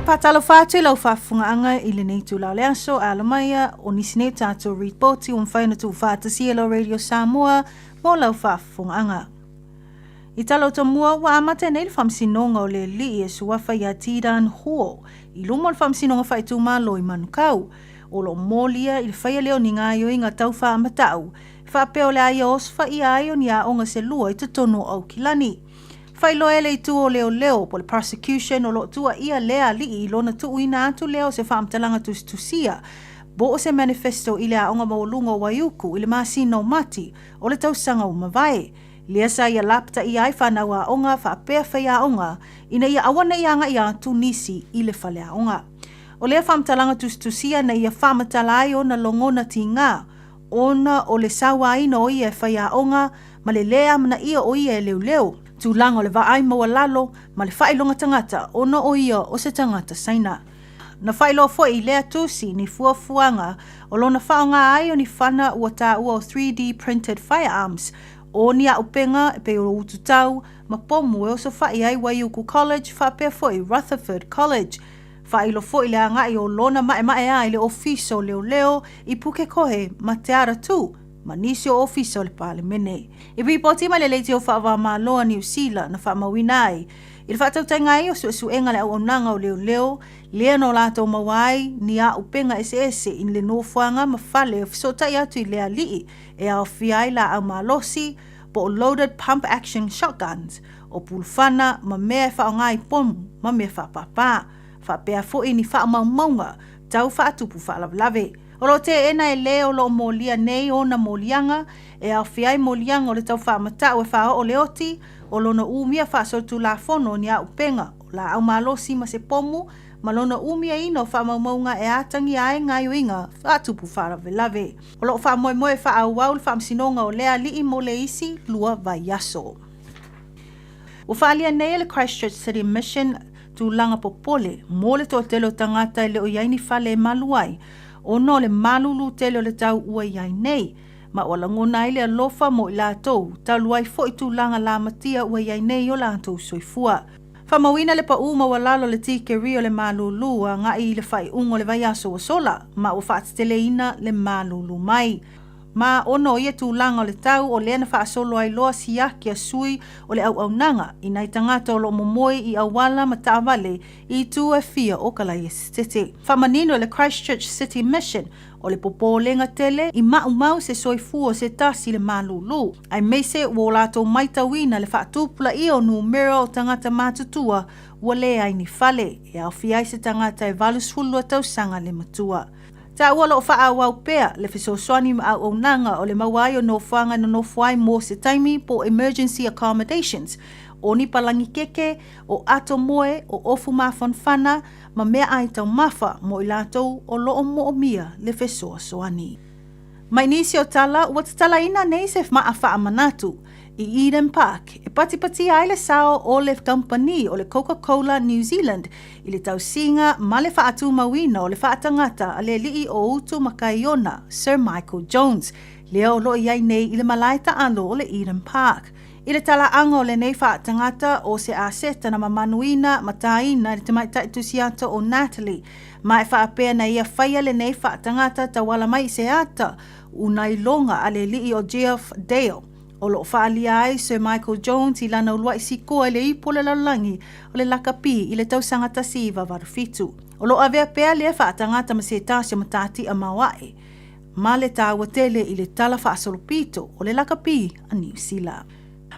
Faatalofa atu i lau faafofogaaga i lenei itula o le aso, alo mai o nisi nei o tatou ripoti ua mafai ona tuufaatasia e lau Radio Samoa mo lau faafofogaaga. I tala o mua ua amata nei le faamasinoga o le alii e suafa ia Tidan Huo i luma o le faamasinoga faaitumalo i Manukau. O lo o molia i le faia lea o ni gaoioiga tau faamatau faapea o le a ia osofaia ai o ni aoga se lua i totonu o Aukilani. Faailoa e le itu o leoleo po o le prosecution o lo o tuuaia lea alii i lona tuuina atu lea o se faamatalaga tusitusia po o se manifesto i le aoga maualuga o Waiuku i le masina o Mati o le tausaga ua mavae. Lea sa ia lapataia ai fanau aoga faapea faiaoga ina ia aua ne i agai atu nisi i le faleaoga. O lea faamatalaga tusitusia na ia faamatala ai ona logona tiga ona o le sauaina o ia e faiaoga ma le lē amanaia o ia e leoleo, tulaga o le vaai maualalo ma le faailoga tagata ona o ia o se tagata Saina. Na faailoa foi i lea tusi ni fuafuaga o lona faaaoga ai o ni fana ua taua o 3D printed firearms, o ni aupega e pei o ututau ma pomu e osofa'i ai Waiuku College faapea foi Rutherford College. Faailo foi le agai o lona maemaea i le Ofisa o Leoleo i Pukekohe ma Te Aratū ma nisi o Ofisa o le Palemene. I ripoti mai le Leitio Faava-o-Malo a Niu Sila na faamauina ai i le faatautaiga ai o suesuega le auaunaga o leoleo lea na o latou maua ai ni aupega eseese i le nofoaga ma fale e fesootai atu i le alii e aofia ai laau malosi po o loaded pump action shotguns, o pulufana ma mea e faaaoga i pomu ma mea faapāpā, faapea foi ni faamaumauga tau faatupu faalavelave. O lo o teena e le o lo o molia nei ona moliaga e aofia ai moliaga o le tau faamatau e faaoo le oti o lona umia faasolitulafono ni aupega o laau malosi ma se pomu ma lona umiaina o faamaumauga e atagia ai gaoioiga faatupu faalavelave. O lo o faamoemoe e faaauau le faamasinoga o lea alii mo le isi 2 vaiaso. Ua faaalia nei e le Christchurch City Mission tulaga popole mo le toatele o tagata e le o i ai ni fale e malu ai ona o le malūlū tele o le tau ua i ai nei, ma ua lagona ai le alofa mo i latou talu ai foi tulaga lamatia ua i ai nei o latou soifua. Faamauina le paū maualalo o le tikeri o le malūlū agai i le faaiuga o le vaiaso ua sola, ma ua faateteleina le malūlū mai. Ma ona o ia tulaga o le tau o lea na faasolo ai loa siaki a sui o le auaunaga i nai tagata o lo o momoe i auala ma taavale i itu e fia o Kalaiesetete. Faamanino e le Christchurch City Mission o le popolega tele i maumau se soifua o se tasi i le malūlū, aemaise ua o latou maitauina le faatupulaia o numera o tagata matutua ua leai ni fale e aofia ai se tagata e 82 tausaga le matua. Taua o lo o faaauau pea le fesoasoani ma auaunaga o le maua ai o nofoaga e nonofo ai mo se taimi po o emergency accommodations, o ni palagi keke, o ato moe, o ofu mafanafana, ma meaai taumafa mo i latou o lo o moomia le fesoasoani. Mai nisi o tala, ua tatalaina nei se maa faamanatu i Eden Park e patipatia ai le sao o le kamupani o le Coca-Cola New Zealand i le tausiga ma le faatumauina o le faatagata a le alii o Utu ma Kaiona, Sir Michael Jones, lea o lo o i ai nei i le malae taalo o le Eden Park. I le talaaga o lenei faatagata o se aseta na mamanuina ma tāina e le tamaitai tusiata o Natalie, ma e faapea na ia faia lenei faatagata tauala mai i se ata unailoga a le alii o Geoff Dale, o lo o faaalia ai Sir Michael Jones i lana uluai sikoa i le ipu o le lalolagi o le lakapi i le tausaga 1987. O lo o avea pea lea faatagata ma se tasi o matatia maoae ma le taua tele i le tala faasolopito o le lakapi a Niu Sila.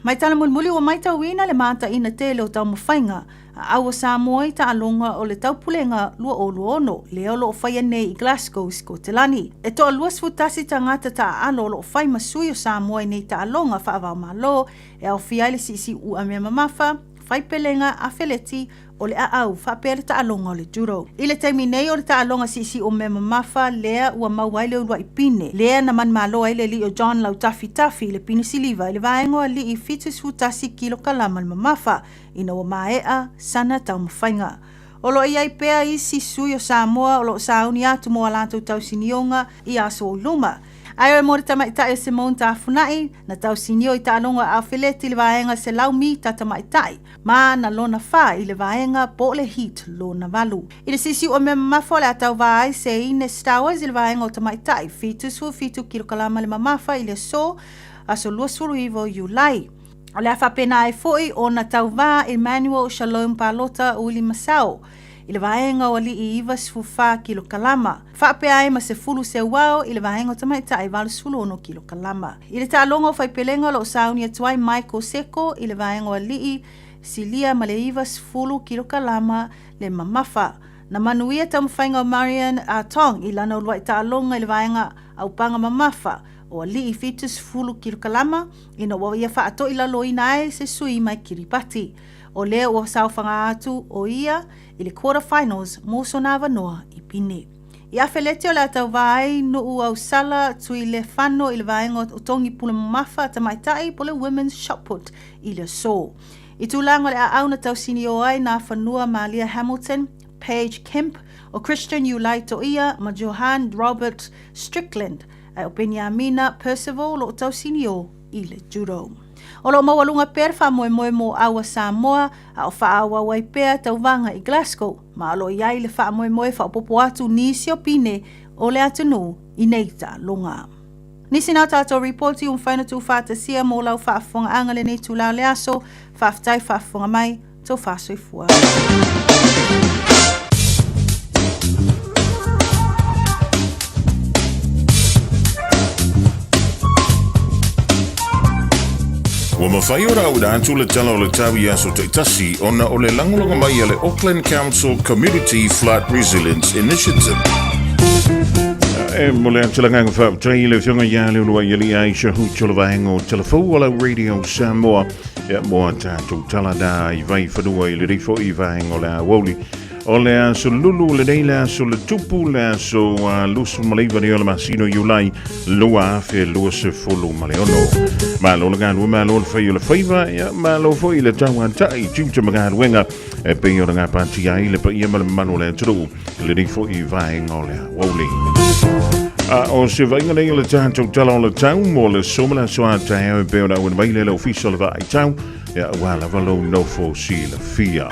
Mai tala mulimuli ua maitauina le mataina tele o taumafaiga a au o Samoa i taaloga o le Taupulega 2026 lea o lo o faia nei i Glasgow, Sikotelani. E toa 21 tagata taaalo o lo o fai ma sui o Samoa i nei taaloga faava-o-Malo e aofia ai le siisiu'a mea mamafa, faipelega, afeleti, o le aau faapea le taaloga o le judo. I le taimi nei o le taaloga siisii o mea mamafa lea ua maua ai le uluai pine lea na manumalo ai le alii o John Lautafi Tafi i le pine siliva i le vaega o alii 71 kilokalama le mamafa ina ua maea sana taumafaiga. O lo o i ai pea isi sui o Samoa o lo o sauni atu mo a latou tausinioga i aso o luma. Ae o e mo le tamaitai o Simone Tafuna'i, na tausinio i taaloga o afeleti i le vaega 100 mita tamaitai, ma na lona fa i le vaega po o le heat lona valu. I le siisiu'a mea mamafa o le a tauvā ai Seine Stowers i le vaega o tamaitai, 77 kilokalama le mamafa i le aso, aso 29 o Iulai. O le a faapena ai foi ona tauvā Emmanuel Shalom Palota Uili Masao i le vaega o alii 94 kilokalama, faapea ai ma 10 seuao i le vaega o tamaitai 86 kilokalama. I le taaloga o faipelega o lo o sauni atu ai Michael Seko i le vaega o alii silia ma le 90 kilokalama le mamafa. Na manuia taumafaiga o Marian Atong i lana uluai taaloga i le vaega aupaga mamafa o alii 70 kilokalama ina ua ia faatoilaloina ai se sui mai Kiribati. O lea ua saofaga atu o ia i le quarter finals mo sona avanoa i Pine. I afeleti o le a tauvā ai Nu'u Ausala Tuilefano i le vaega o togi pule mamafa a tamaitai po le Women's Shot Put i le aso. I tulaga o le aau na tausiniō ai nā fanua Malia Hamilton, Paige Kemp, o Christian Iulai Toia ma Johan Robert Strickland, ae o Peniamina Percival o lo o tausiniō i le judo. O lo o maualuga pea le faamoemoe mo Aua Samoa a o faaauau ai pea tauvaga i Glasgow, ma o lo o i ai le faamoemoe faaopoopo atu nisi o pine o le atunuu i nei taaloga. Nisi na o tatou ripoti ua mafai ona tuufaatasia mo lau faafofogaaga lenei itula o le aso. Faafetai faafofoga mai, tou faasoifua. Ua mafai ona auina atu le Tala o le Tau i aso taitasi ona o le lagolago mai a le Auckland Council Community Flood Resilience Initiative. E momoli atu le agaga faafetai i le Afioga ia Leuluaialii Aisha Hutt o le vaega o Talafou o lau Radio Samoa ia mo a tatou tala na i Vaifanua i lenei foi vaega o le aoauli. O le aso lulu lenei, le aso le tupu, le aso 29 nei o le masina o Iulai 2026. Malo le galue, malo le fai o le faiva, ia malo foi le tauatai i tiute ma galuega e pei ona gapatia ai le paia ma le mamalu o le atunuu i lenei foi vaega o le aoauli. A o se vaaiga nei o le tatou tala o le tau mo le aso ma le aso a taeao e pei ona auina mai le le ofisa o le vaai tau, ia ua lava lou nofo silafia.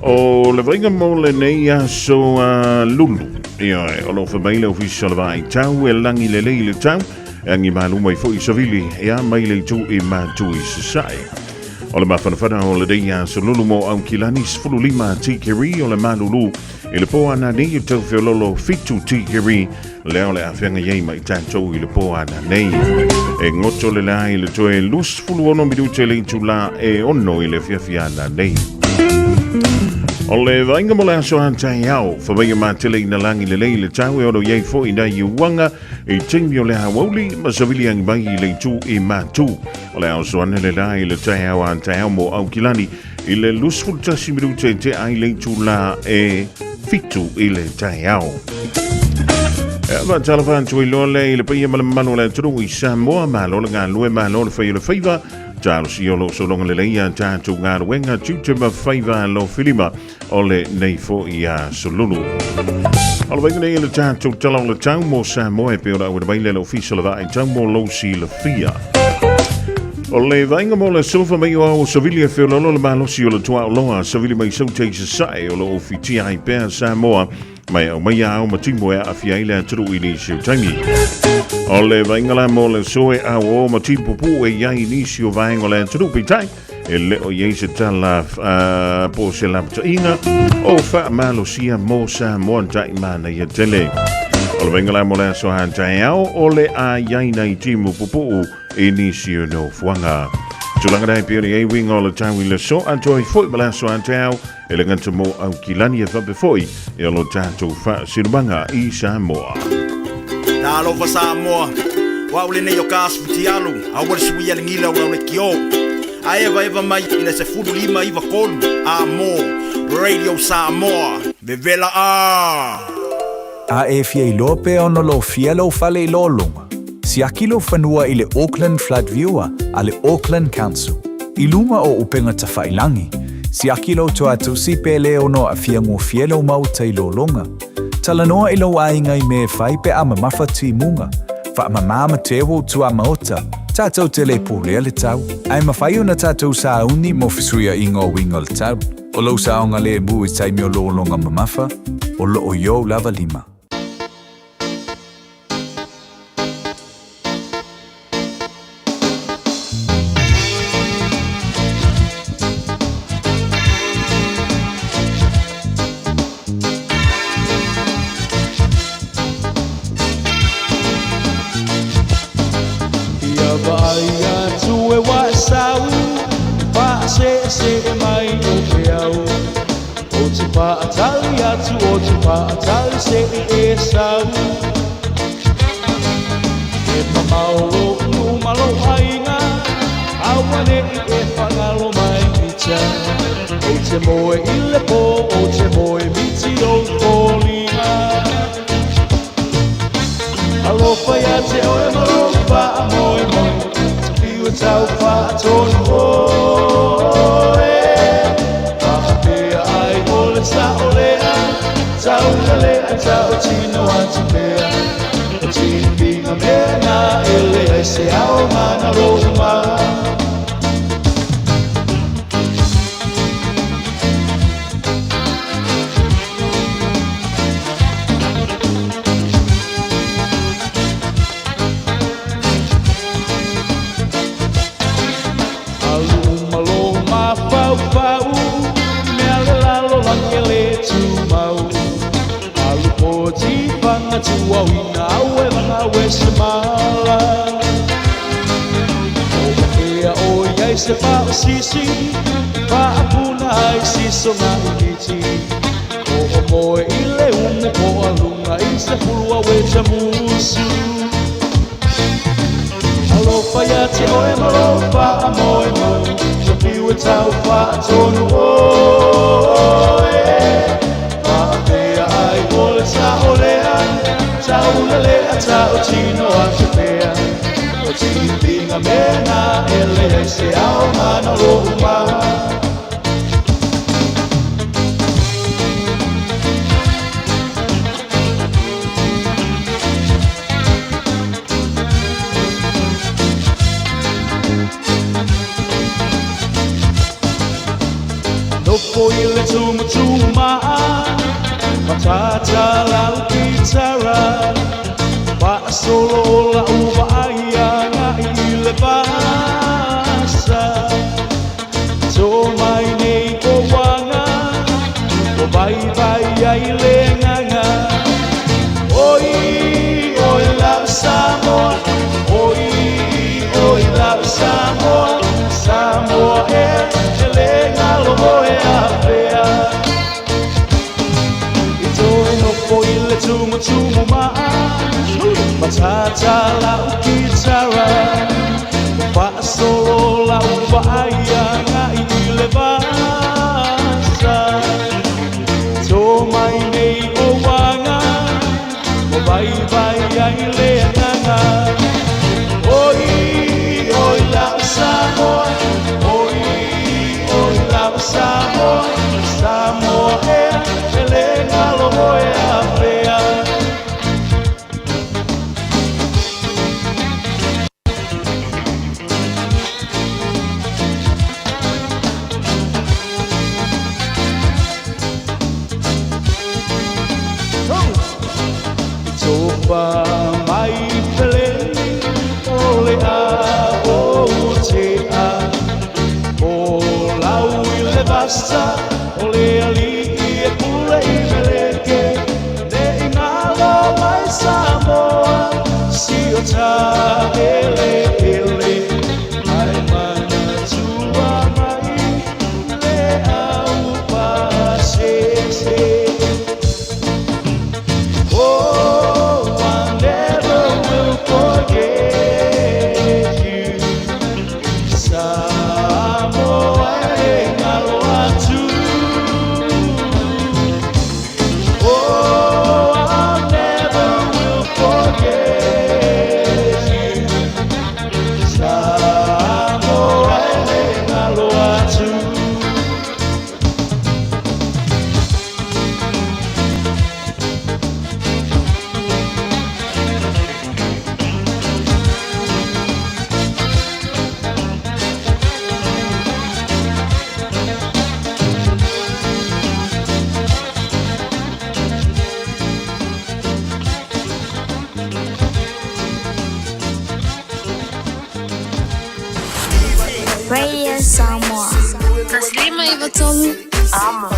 O le vaaiga mo lenei aso a lulu, ia o lo o fai mai le ofisa o le vaai tau e lagi lelei le tau, e agi malu mai foi savili, ia mai le itu i matu i sasae. O le mafanafana o lenei aso lulu mo Aukilani 15 tikeri o le malulu i le po ana nei o tau feololo 7 tikeri lea o le a feagai ai ma i tatou i le po ana nei. E goto le la i le toe 26 minute le itula e 6 i le afiafi ana nei. O le vaaiga mo le aso a taeao, whamaia mā tele ina langi lelei le tau e ono iai foi nai uanga i taimi o le aoauli ma savili angi mai i le itu i mātū. O le aso ane le la i le taeao a taeao mo Aukilani i le 21 minute te ai le itula e 7 i le taeao. E faatalofa atu ai loa lea i le paia ma le mamalu o le atunuu i Samoa, malo le galue, malo le fai o le faiva, talosia o lo o sologa lelei a tatou galuega, tiute ma faiva alofilima o lenei foi aso lulu. O le vaaiga nei i le tatou tala o le tau mo Samoa e pei ona auina mai le Ofisa o le Vaai Tau mo lou silafia. O le vaaiga mo le sofa mai o ao savili e feololo le malosi o le tuaoloa savili mai saute i sasae o lo o fitia ai pea Samoa mai au mai ao ma timo e aafia ai le atunuu i nisi o taimi. O le vaaiga la mo le soe ao o ma timu pupuu e i ai nisi o vaega o le atunuu peitai E le o i ai se tala po o se lapataiga o faamalosia mo Samoa na taimanaia tele. O le vaaiga la mo le aso a taeao o le a i ai nai timu pupuu i nisi o nofoaga. Tulaga nei pei ona i ai uiga o le tau i le aso atoa ai foi ma le aso a taeao e le gata mo Aukilani e faapea foi e lo tatou faasinomaga i Samoa. Talofa Samoa, o au lenei o ka asu fitialu, aua le suia le gila o le kio. A eva eva mai i le 15 93 a mo Radio Samoa. Vevela a! A e fia iloa pe ono lofia lou fale i lologa, siaki lou fanua i le Auckland Flood Viewer a le Auckland Council. I luga o upega tafailangi, siaki lou toatusi pe le ono aafia gofie lou maota i lologa. Talanoa i lou aiga i mea e fai pe a mamafa timuga. Faamama ma teu ou tuamaota. Tatou te le pulea le tau, ae mafai ona tatou sauni mo fesuiaiga o uiga o le tau. O lou saogalemu i taimi o lologa mamafa, o lo o i ou lava lima. Ia vaai atu e waesau, Faaseesee mai o peau, O te paatali atu, o te paatali se i e sau. E mamao lou nuu ma lou aiga, Aua ne i e faagalo mai ita. Ou te moe i le po, ou te moe miti ou foliga. Alofa ia te oe ma lou faamoemoe, Te whiu e tau faatonu oe. Faapea ai o le sao lea, Taula lea tautino atu pea. O tipiga mea na e leai se aoga na lou mau. Alu uma lou mafaufau, Mea le lalolagi e le tumau. Alu poti fanga tuauina, Aue vagau e se mala. O pea o iai se faosisi, Faapuna ai sisoga i miti. O o moe i le umu po alunga i se pulua we tamusu. Alofa ia te oe ma lou faamoemoe, Te whiu e tau faatonu oe. Faapea ai o le sao lea, Taula lea tautino atu pea. O tipiga mea na e leai se aoga na lou mau. Nofo i le tumutumaa, Matata lau kitara, Faasolo o lau vaai agai i le vasa. To mai nei o uaga, O vaivai ai le agaga. Oi, oi lau Samoa, Oi, oi lau Samoa, Samoa e, e le galo oe afea. I toe nofo i le tumutumu maa, Matata lau kitara, Faasolo lau vaai agai i le vasa. To mai nei o uaga, O vaivai ai le agaga. Oi, oi lau Samoa, Oi, oi lau Samoa, Samoa e, e le galo oe afea. Tofa mai peleni o le a o te a O lau i le vasa o le alii e pule i Meleke Ne i ngalo mai Samoa si o ta ele ele Ai manatua mai le au pasese. Oh, I never will forget you. Samoa e galo atu. Oh, I never will forget you. 593 Amo.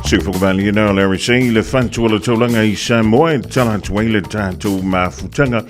Siufokovali na Larry C. Le whantu o le taulanga i Samoa e tala atu ai le tātou mafutaga.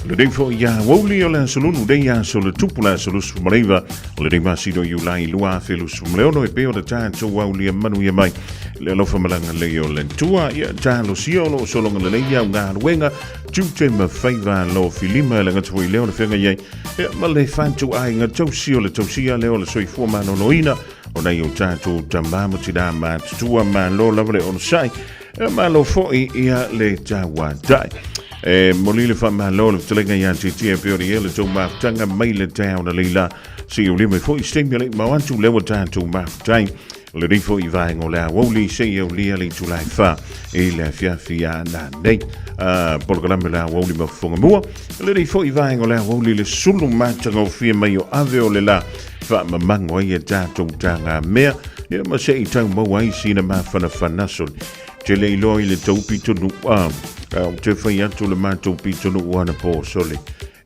Lenei foi ia uauli o le aso lulu nei aso le tupu le aso 29 o lenei masina o Iulai 2026 e pei ona tatou aulia manuia mai le alofa ma le agalelei o le Atua. Ia talosia o lo o sologa lelei au galuega, tiute ma faiva alofilima e le gata foi i lea o le feagai ai ia ma le fatuaiga tausi o le tausia lea o le soifua maloloina o nai o tatou tama ma tinā matutua. Malo lava le onosai, e malo foi ia le tauatai. E moli le faamalo le fetalaiga ia Tietie e pei ona i ai le tou mafutaga mai le taeao na leila seia uli mai foi se taimi e le i mao atu lea ua tatou mafutai lenei foi vaega o le aoauli seia ulia le itula e 4 i le afiafi a nanei. Polokalame o le aoauli ma fofoga mua lenei foi vaega o le aoauli le sulu matagofie mai o ave o le la faamamago ai e tatou tagamea ia ma se i tau maua ai sina mafanafana soli. Te le iloa i le tou pitonuu a, ou te fai atu le matou pitonuu anapo sole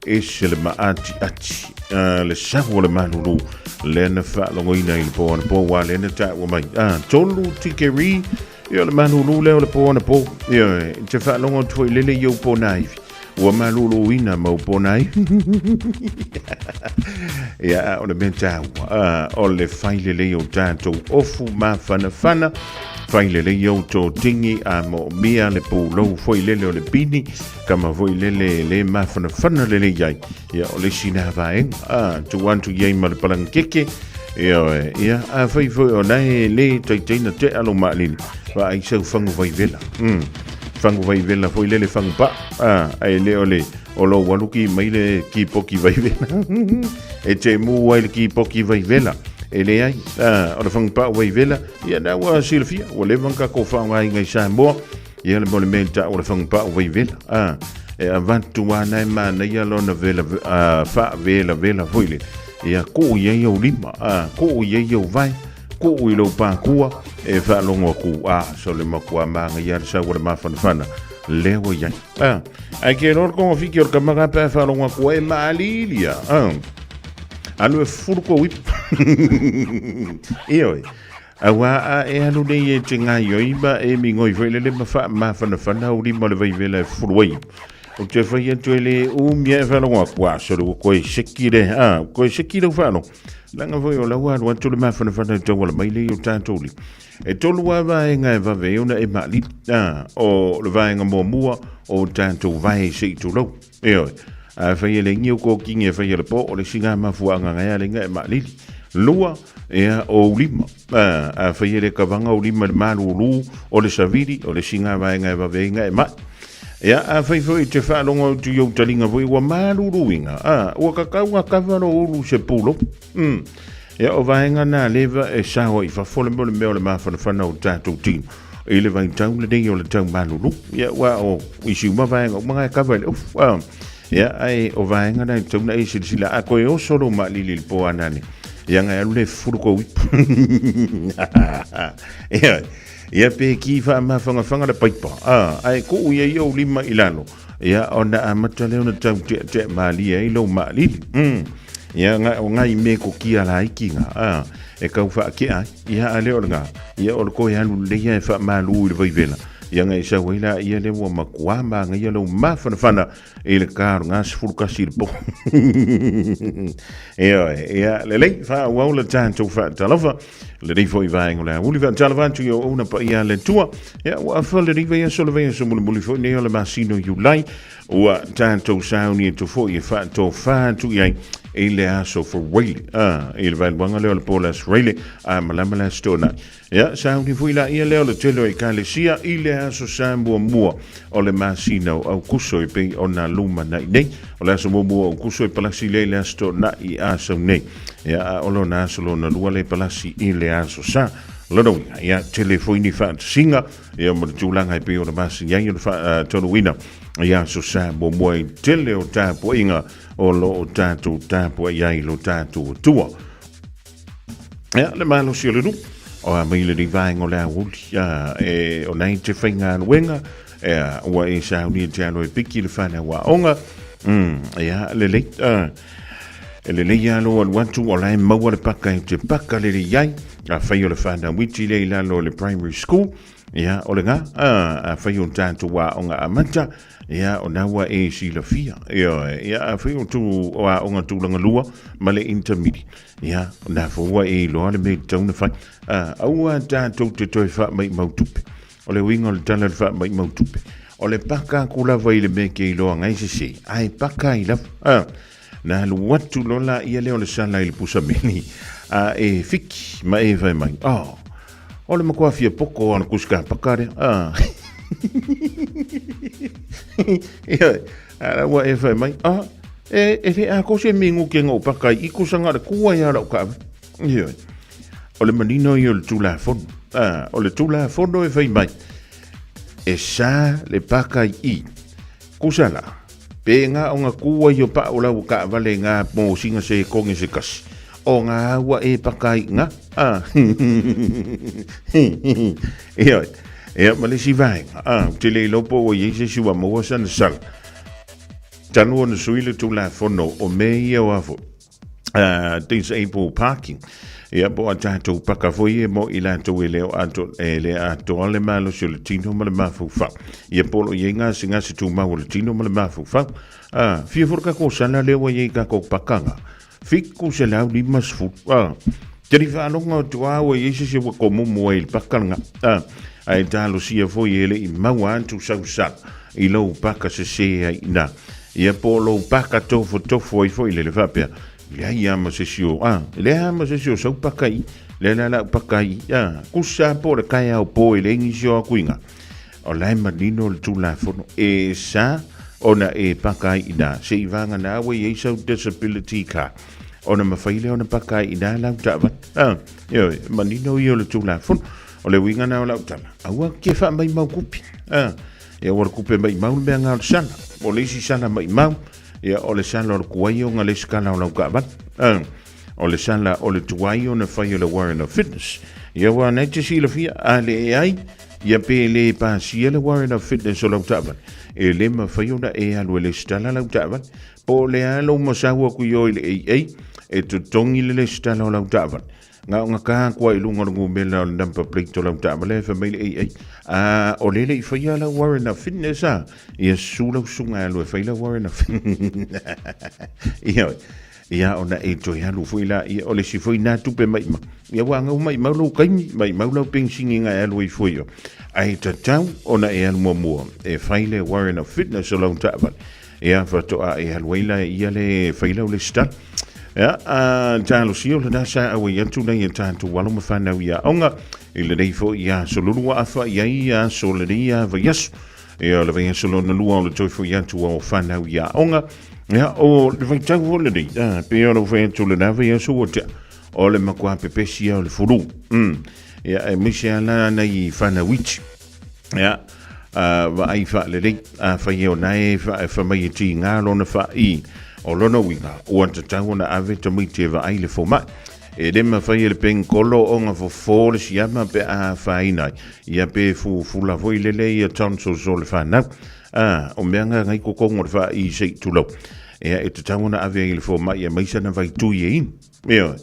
ese le maatiati a, le sau o le malulu lea na faalogoina i le po anapo ua lea na taua mai a tolu tikeri ia le malulu lea o le po anapo ia te faalogo atu foi lele i ou ponaivi ua maluluina ma ou ponaivi ia a o le mea taua o le fai lelei o tatou ofu mafanafana fai lelei ou totigi a moomia le pulou foi lele o le pini kama foi lele le mafanafana lelei ai ia o le isi na vaega a tuu atu i ai ma le palangekeke ia oe ia a fai foi o nae le taitaina te alo maalili vaai sau fagu vaivela fagu vaivela foi lele fagu pa a ai le o le o lou alu ki mai le kipoki vaivela e te mu ai le kipoki vaivela e leai a o le fagu pa vaivela ia na ua silafia ua leva ona tatou faaaogaina i Samoa ia le mo le mea i taua o le fagu pau vaivela a e avatu ana e manaia lona vela a faavelavela foi le ia kuu i ai au lima a kuu i ai au vae kuu i lou pakua e faalogo aku a so le makuā magaia le sau o le mafanafana lea ua i ai a ae ke loa le kogafiti o le kamaga pe a faalogo aku ai e maaliili a alu e fufulu kou ipu ioe Auā a e alu nei e te gaoioi ma e migoi foi lele ma faamafanafana au lima o le vaivela e fufulu ai. Ou te fai atu e le umi ae faalogo atu, a sole ua toe seki le, a, ua toe seki lau faalogo. Leaga foi o la ua alu atu le mafanafana i tauala mai lea i o tatou lima. E tolu lava vaega e vave ai ona e maalili. A, o le vaega muamua o tatou vae se i tulou. Ioe. A fai e le igi au kokigi e fai e le po, o le isi ngā mafuaaga ngai a le inga e maalili. Lua, ia, o ou lima. A, a fai e le kavaga ou lima i le malūlū o le savili, o le isi ngā vaega e vave ai inga e mai. Ia, a fai foi te faalogo atu i ou taliga foi ua malūlū inga, a, ua kakau a kava lo ulu se pulou. Ia, o vaega nā leva e sao ai i fafo le mo le mea o le mafanafana o tatou tino. I le vaitau lenei o le tau malulu, ia ua o isi uma vaega uma ngai kava i le ufu. Ia, ai o vaega nai tau na e silasila a koe oso lo maalili i le po anane. Ia ngai alu le fufulu kou ipu. Ia, ia pe ki whaamawhangawhanga le paipa. Ai kuu ia i ou lima i lalo. Ia, ona amata lea ona tau teatea malie ai lou maalili. Ia, ngai, o ngai me ko kia laiki ngā. E kau whaakea ai. Ia, a lea o le ngā. Ia, o le koe alu lelei ia e whaamalu i le vaivela. Ia, ngai sau ai la, ia lea ua makuā māngaia lou mafanafana i le kā o le ngā 11 i le po. Ia, ia, lelei, whaauau le tātou whaatalofa. Lenei foi vaega o le aoauli faatalofa atu i auauna paia a le Atua. Ia, ua afa lenei vaiaso le vaiaso mulimuli foi nei o le masina o Iulai. Ua tatou sauni atu foi e faatofā atu i ai. i le aso Fuaile, i le vaeluaga lea o le po o le aso Fuaile, a malama le Aso Toonai. Ia, sauni foi laia lea o le tele o ekalesia i le aso Sa muamua o le masina o Aukuso e pei ona lumanai nei. O le aso muamua o Aukuso e palasi lea i le Aso Toonai a sau nei. Ia, a o lona aso lona lua lea e palasi i le aso Sa. Lona uiga, ia, tele foi ni faatasiga, ia, ma le tulaga e pei ona masani ai o le faatonuina i aso Sa muamua i tele o tapuaiga o lo o tatou tapuai ai lo tatou Atua. Ia, le malosi o le nuu, o a mai lenei vaega o le aoauli, a, e, o nai te faigaluega, e, a, ua e sauni e te alo e piki le whanau aoga, ia, lelei, a, e lelei a lo alu atu, o la e maua le paka e te paka lelei ai, a whai o le whanau iti le i lalo o le primary school, ia, o le ngā, a, a whai o tātou aoga amata, Ia, o na ua e silafia. Ia, ia, a whai o tū o a onga tūlanga lua ma le intermedi. Ia, o na fo ua e iloa le me tauna whai. A, aua tātou te toi wha mai mau tupe. O le uinga o le tala le wha mai mau tupe. O le paka ku lava i le me ke iloa ngai se se. Ai paka i lava. A, na alu atu lola ia leo le sala i le pusa meni. A, e fiki ma e whai mai. Oh, O le matua fia poko o le kusika paka rea. Ah. Ia, ara ua e whai mai. Ah, e, e le a ko se mingu ke ngau paka i kusanga le kua ia rau ka. Ia. O le manino i o le tūla fono. Ah, o le tūla fono e whai mai. E sa le paka i. Kusa la. Pe ngā o ngā kua i o pa o lau ka vale ngā mō singa se konge se kasi. O ngā ua e pakai ngā. Ah. Ia, ia, ma le isi vaega. Ah, ou te le iloa po ua i ai se isi ua maua sana sala. Talu ona sui le Tulafono o mea ia o a foi. Disabled parking. Ia, po a tātou paka foi e mo i lātou e le o ato, e le atoa le malosi o le tino ma le mafaufau. Ia, po lo i ai ngā se ngā se tūmau o le tino ma le mafaufau. Ah, fia fora kako sala lea ua i ai kako pakanga. 750. Ah, te ri whaalonga o tua ua i ai se se ua komomo ai le pakanga. Ah, ai talosia foi e le i maua atu sau sala i lou paka se se ai nā. Ia po lou paka tofo tofo ai foi le le whapea. Leai a ma se si o, ah, lea ma se si o sau paka i, lea la lau paka i, ah, kusa po le kai au po i le ingi si o akuinga. O lae manino le Tulafono e sa ona e paka ai ina, se i vanga na awe i ai sau disability card. Ona mawhai lea ona paka ai ina lau taavale. Ah, ioe, manino ia o le Tulafono. O le uiga na o lau tala, aua ke wha mai mau kupi. Ah, ia ua le kupe mai mau le mea ngā o le sala. O le isi sala mai mau, ia o le sala o le kuai o ngā le skala o lau kaavale. Ah, o le sala o le tuai ona whai o le warrant of fitness. Ia ua nei te silafia, a le e ai, Ia pe le pasia le warrant of fitness o lau taavale, e le mafai ona e alu e lesitala lau taavale. Po o le a lou masau aku i o i le AA, e totogi le lesitala o lau taavale. Nga o nga ka kua i lunga o le ngumela o le number plate o lau taavale e fai mai le AA, a o le le i faia lau warrant of fitness a, ia susu lau susuga e alu e fai lau warrant of fitness. Ia, Ia, ona e toe alu foi la, ia, o le isi foi nā tupe maʻimau. Ia, ua agau maʻimau lou kaimi, maʻimau lau penisini nga e alu ai foi o. Ae tatau ona e alu muamua, e fai le warrant of fitness o lau taavale. Ia, faatoa e alu ai la ia le fai lau lesitala. Ia, a talosia o lena sa auai atu nei e tātou alo ma whanau i aoga, i lenei foi i aso lulu wa afa i ai i aso lenei a vaiaso. Ia, o le vaiaso lona lua o le toe foi atu o whanau i aoga. Ia, o le vaitau foi lenei, a, pei ona ou fai atu lena vaiaso ua tea, o le matua pepesi ia o le fulu. Ia, aemaise lava la nai whanau iti. Ia, a, vaai faalelei, afai e ona e fa mai e tiga lona faai, o lona uiga, ua tatau ona ave tamaiti e vaai le fomai. E le mafai e le pengkolo ona fofo le siama pe a afaina ai, ia pe fufula foi lele ia tonsils o le whanau. A, o mea nga ngai kokongo le wha i sei tulau. Ea e tatau ona ave ai le fomai e maisa na vai tui e inu. Ioe.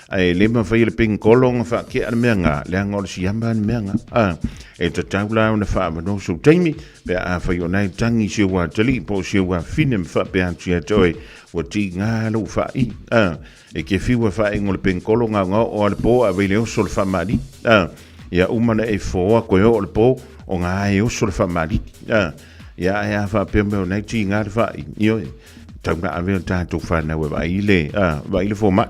Ae le mafai e le pengkolo ona whaakea le mea nga, leaga o le siama le mea nga. A, e tatau la ona whaawanoa sou taimi, pe a whai ona e tangi si ua tali, po si ua whine ma whaapea atu ia te oe, ua tiga lou whaai. A, E ke fiu e whaengo le penkolo ngau ngau o ale po a vele oso le whamari. A, ia umana e fōa koe o le po o ngā e oso le whamari. A, ia e a wha pea meo nei ti ngā le whai. Io e. Tau na ave o tātou whānau e vai le, vai le fōmai.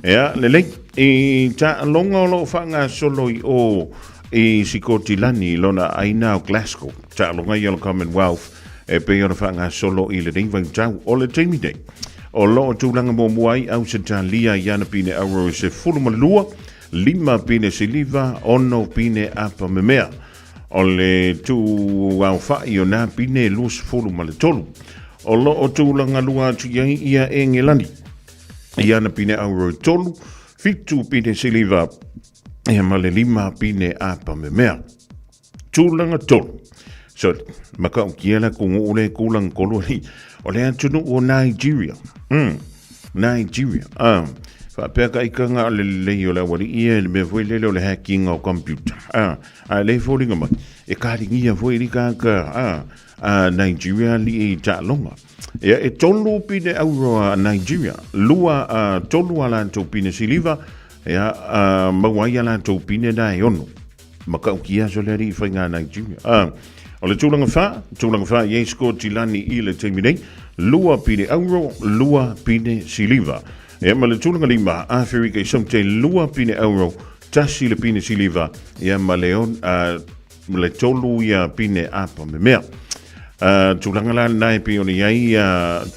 Ea, lelei, i taaloga o loo faagasolo i o i Sikotilani i lona aina o Glasgow. Taaloga ia o le Commonwealth e pei ona faagasolo i lenei vaitau o le taimi nei. O loo tulaga muamua ai Ausetalia i ana pine auro e 12, 5 pine siliva, 6 pine apa memea. O le tuuaofa'i o nā pine 23. O loo tulaga lua atu i ai ia Engelani i ana pine auro e 3, 7 pine siliva, ia ma le 5 pine apa memea. Tulaga 3. So, makaukia la kugu'u le kulaga kolu ali o le atunuu o Nigeria. Nigeria. Faapea ka ikaga o le lelei o le aualii ia i le mea foi lele o le hacking o computer. A le foliga mai, e kaligia foi li kaka a Nigeria li i taaloga. Ia, e 3 pine auro a Nigeria, 2 a 3 a latou pine siliva, ia, maua ai a latou pine na e 6. Makaukia aso le alii faiga a Nigeria. O le tulaga 4, tulaga 4 i ai Sikotilani i le taimi nei, 2 pine auro, 2 pine siliva. Ia ma le tulaga 5, Aferika i Saute, 2 pine auro, 1 le pine siliva, ia ma le, on, le 3 ia pine apa memea. Tulaga la lena e pei ona i ai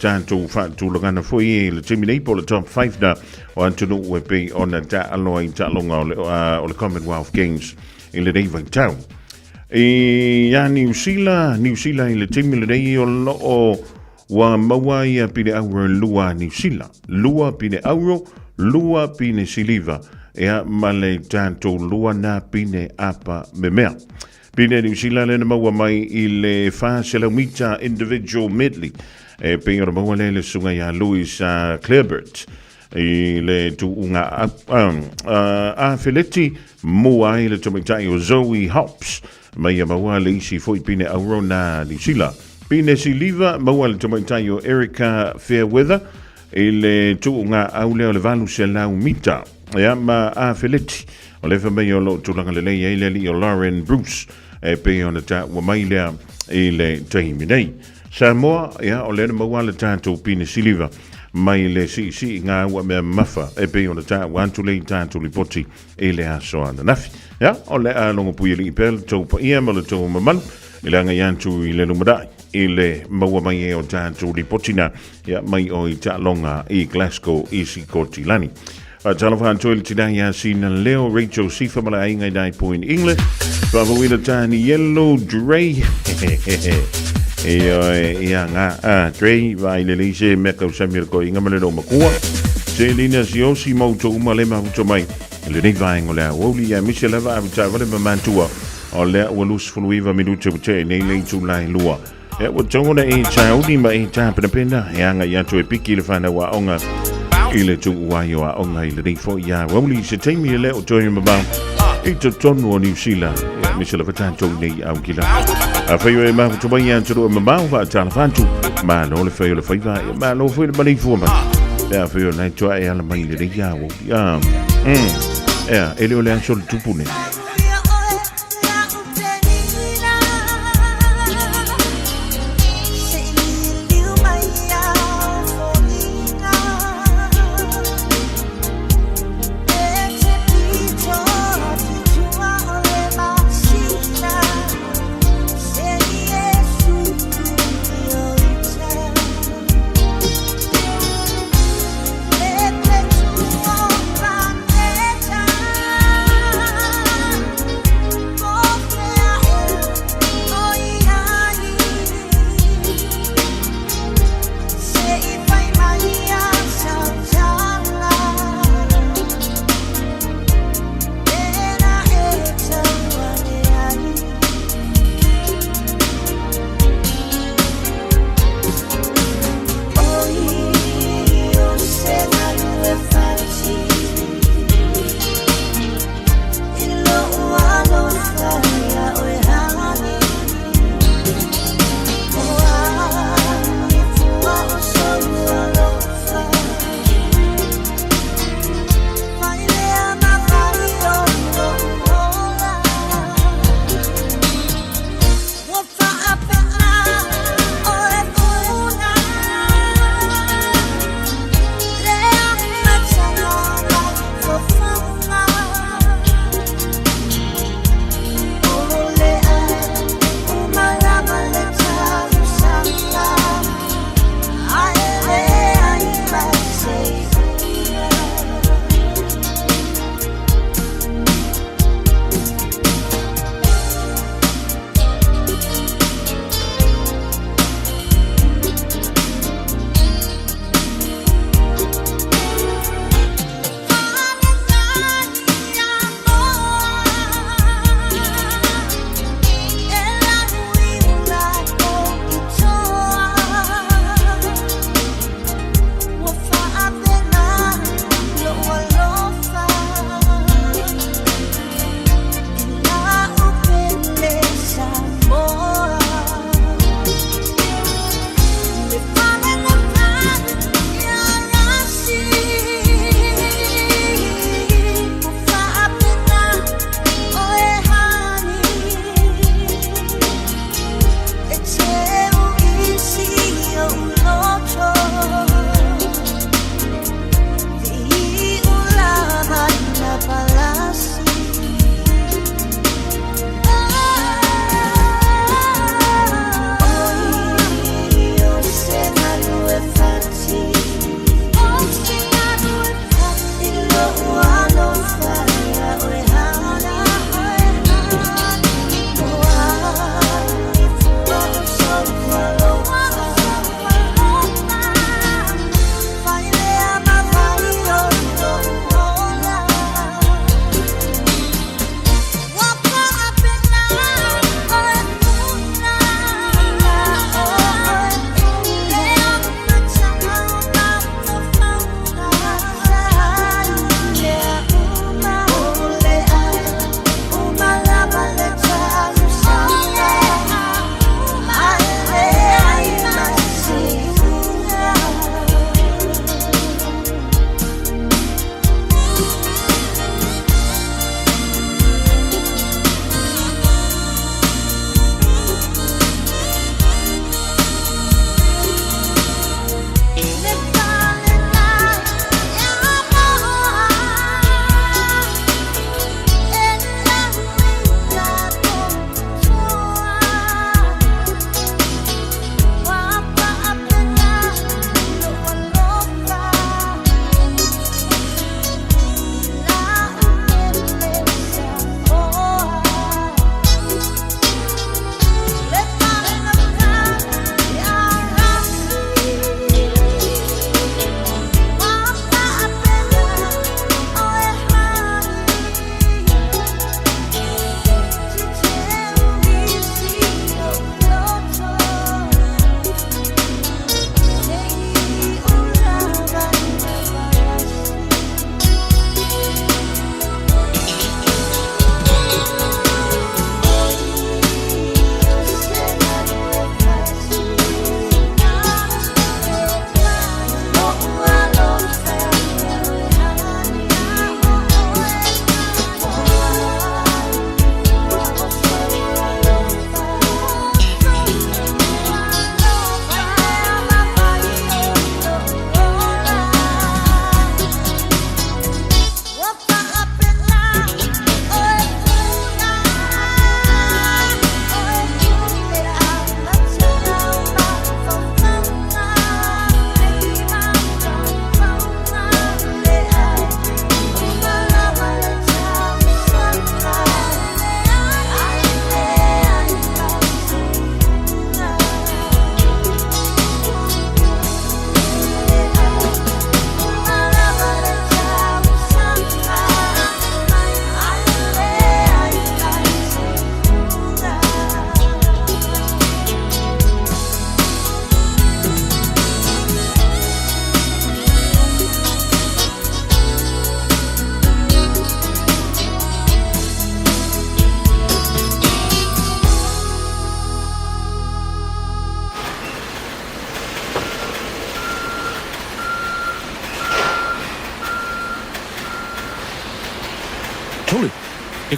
tatou faatulagana foi i le taimi nei po o le top 5 na o atunuu e pei ona taaloa i taaloga o le, o le Commonwealth Games i lenei vaitau. I ia Niu Sila, Niu Sila i le taimi lenei o loo ua maua ia pine auro e 2 a Niu Sila. 2 pine auro, 2 pine siliva, ea ma le tatou 2 na pine apa memea. Pine Niu Sila lea na maua mai i le 400 mita individual medley e pei ona maua lea i le susuga ia Louis Clareburt i le tuuga afeleti mua ai le tamaitai o Zoe Hops mai ia maua le isi foi pine auro na Niu Sila. Pine siliva maua le tamaitai o Erica Fairweather i le tuuga au lea o le 800 mita. Ia ma afeleti o le mai o loo tulaga lelei ai le alii o Lauren Bruce e pei ona taua mai lea i le taimi nei. Samoa, ia, o lea na maua le tatou pine siliva mai le siisii ngā ua mea mafa e pei ona taua atu le i tatou lipoti i le aso ananafi. Ia, o le a longo pui alii pea le tou paia ma le tou mamalu i le agai atu i le lumanai i le maua mai e o tatou lipoti na ia mai o i taaloga i Glasgow i Sikotilani. Faatalofa atu i le tina ia Sina Leo, Rachel Sifa ma le aiga i Nai Point English. Faafouina Danielo Dre. Ia ngā a Dre, vai le leise mea kau Samuel ko inga ma le lou makua. Selina Siosi mau tō uma le mahuto mai. Le nei vaenga o le aoauli ia mise lava a vita vale ma mantua. O lea ua 29 minute ua tea nei le itula e 2. Ia ua tatau ona e sauni ma e tapenapena e agai atu e piki le whanau aoga i le tuu ai o aoga i lenei foi aoauli se taimi e le o toe mamao i totonu o Niu Sila. Ia aemaise lava tatou nei Aukila. Afai o e mafuta mai ia atunuu e mamao faatalofa atu. Malo le fai o le faiva, ia malo foi le maleifua mai. Ia afai o nai toa e ala mai i lenei aoauli. Ia, e le o le aso le tupu nei.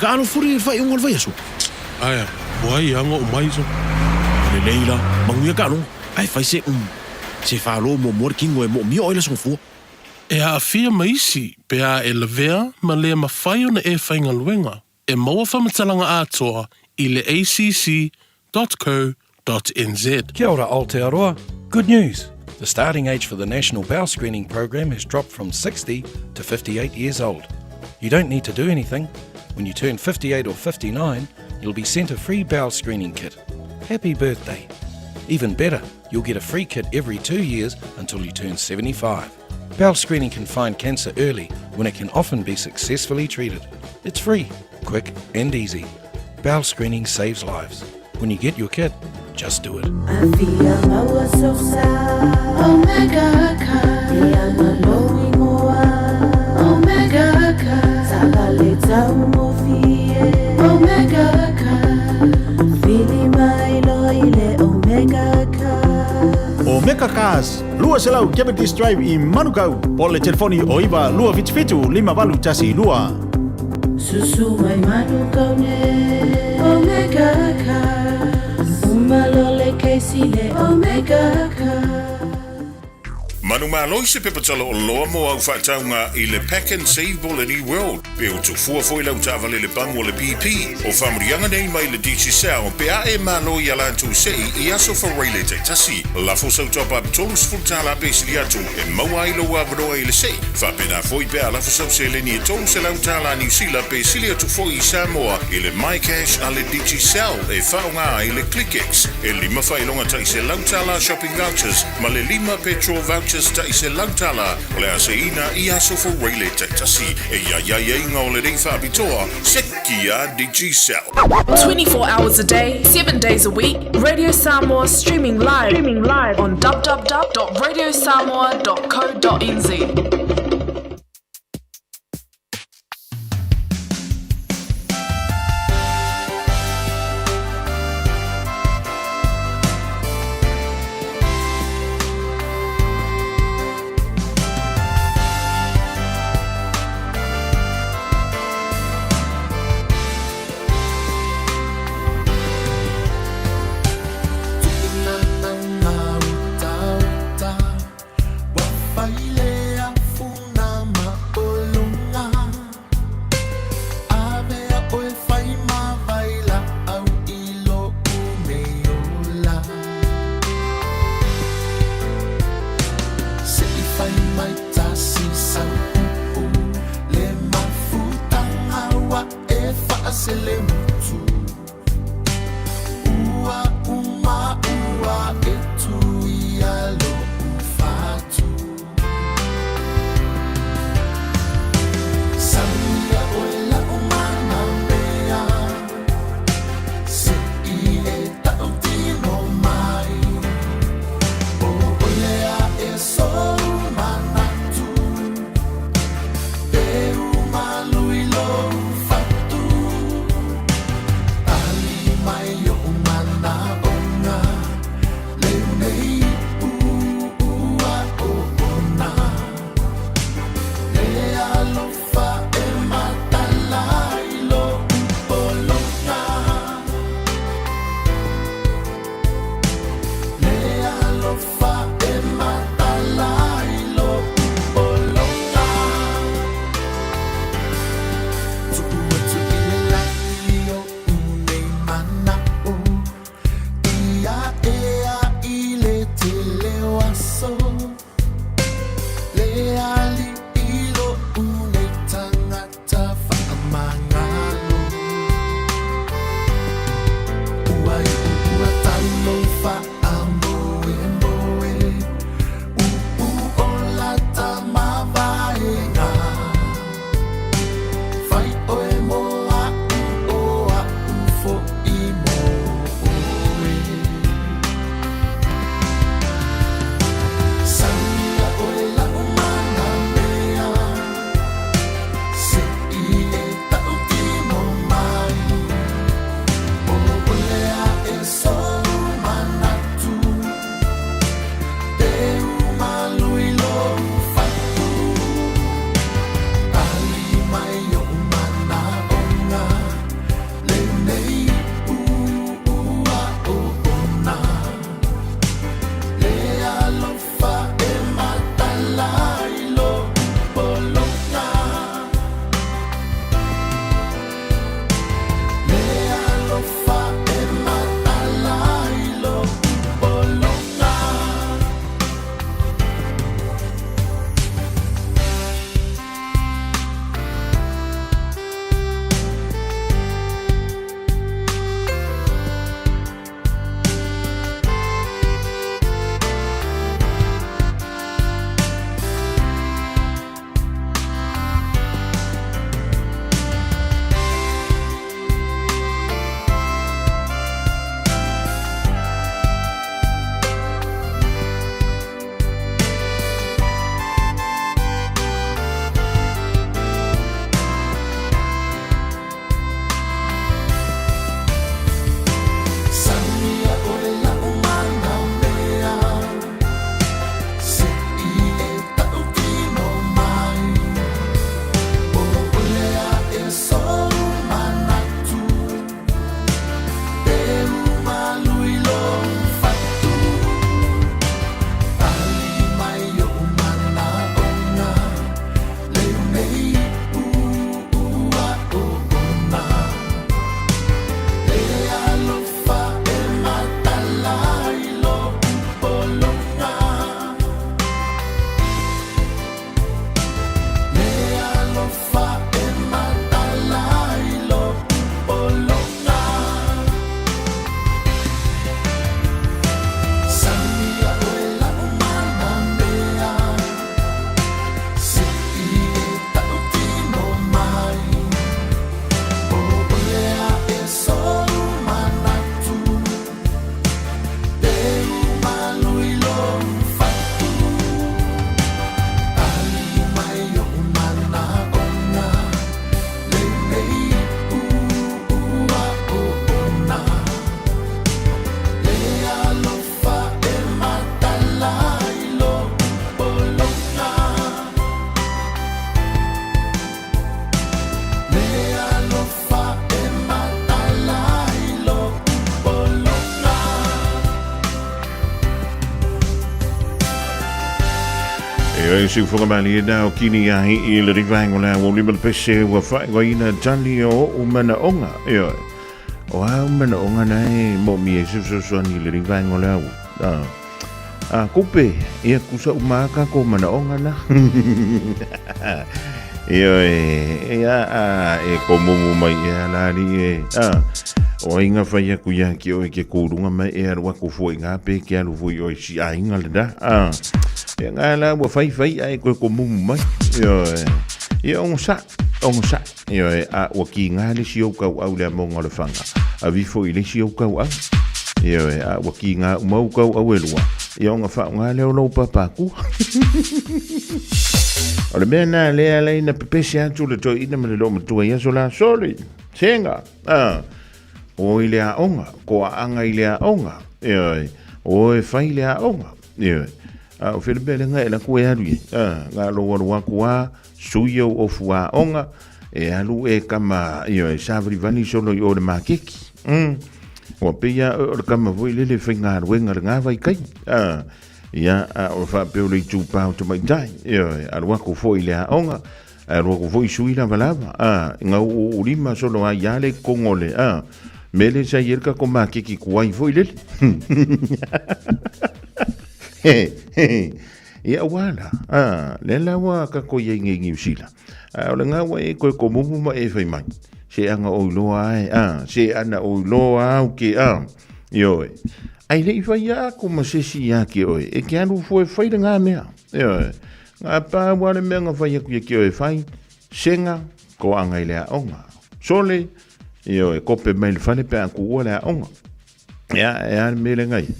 ka alo fuli i le faaiuga o le vaiaso. Ae a, ua ai aga o mai so. Lelei la, manuia taaloga, ae fai se um, se falo muamua le tino e moomia oe le aso gafua. E aafia ma isi pe a e lavea ma le mafai ona e faigaluega, e maua faamatalaga atoa i le acc.co.nz. Kia ora Aotearoa, Good news! The starting age for the National Bowel Screening Program has dropped from 60 to 58 years old. You don't need to do anything. When you turn 58 or 59, you'll be sent a free bowel screening kit. Happy birthday! Even better, you'll get a free kit every two years until you turn 75. Bowel screening can find cancer early when it can often be successfully treated. It's free, quick, and easy. Bowel screening saves lives. When you get your kit, just do it. Omega Cars, 200 Jeopardy Drive i Manukau, po o le telefoni o 9 277 5812. Susu mai Manukau nei, Omega Cars. Uma loa le kesi le Omega Cars. Manumalo i se pepa tala oloa mo au faatauga i le Pak'nSave po o le New World, pe ua tufua foi lau taavale i le pamu o le BP. O faamanuiaga nei mai le Digicel pe a e malo i a latou sei i aso Faraile taitasi. Lafo sau top-up $30 pe sili atu e maua ai lou avanoa i le sei. Faapena foi pe a lafo sau seleni e $300 Niu Sila pe sili atu foi i Samoa i le MyCash a le Digicel e faaaoga ai le ClickX. E lima faailoga tai $100 shopping vouchers ma le lima petrol vouchers tai $100 o le a seiina i aso Faraile taitasi. E i ai aiaiga o lenei faapitoa, seki a Digicel. 24 hours a day, 7 days a week, Radio Samoa streaming live, streaming live on www.radiosamoa.co.nz. Ioe siufoga malie na o kini ahi i le rivaengo la o lima le pese ua whaingoina tali o o mana onga. Ioe. O au mana onga nei mo mi e siusosoani le rivaengo la o. Ah. A kupe, ia kusa umaka ko mana onga na. Ioe, ia a e ko mumu mai e alari e. A, o inga whai aku ia ki oe ke kūrunga mai e aru aku fua i ngā pē ke aru fui oe si a inga le da. A, e ngā la ua whai whai a e koe ko mumu mai. Ioe, ia ongo sa, ongo sa. Ioe, a ua ki ngā le si au kau au le amonga o le whanga. A vifo i le si au kau au. Ioe, a ua ki ngā umau kau au e lua. Ia onga wha ngā leo lou papaku. O le mea nā lea lei na pepese atu le toi ina ma le loo matua i aso la soli. Senga. Ah. O i le aonga. Ko a anga i le aonga. Ioe. O e whai le aonga. Ioe. A o while mea le ngai la kue alu i. Ah. Ngā lo waru aku a. Sui au ofu aonga. E alu e kama. Ioe. Sāwari vani solo i o le mākeki. Ua pei a o le kama foi lele whai ngā ruenga le ngā vai kai. Ah. Ia, a o faapea o le itupā o tamaitai. Ioe, alu aku foi i le aoga, alu aku foi i sui lavalava, a, i ngau o o lima solo a ia le kongole, a, mele sa i elka ko makeki kuai foi lele. Ia wala, a, le la wa ka ko ia ngi ngi usila. A o le ngau e koe ko mumu ma e fai mai. Se anga o iloa ai, a, se ana o iloa au ke, a, ioe. Ai le i whai aku ma sesi ia ki oe, e ke alu fue whai le ngā mea. Ioe, ngā pā wā le mea ngā whai aku ia ki oe whai, senga, ko anga i le aonga. Sole, ioe, kope mai le whale pe aku ua le aonga. Ea, e a le mea le ngai.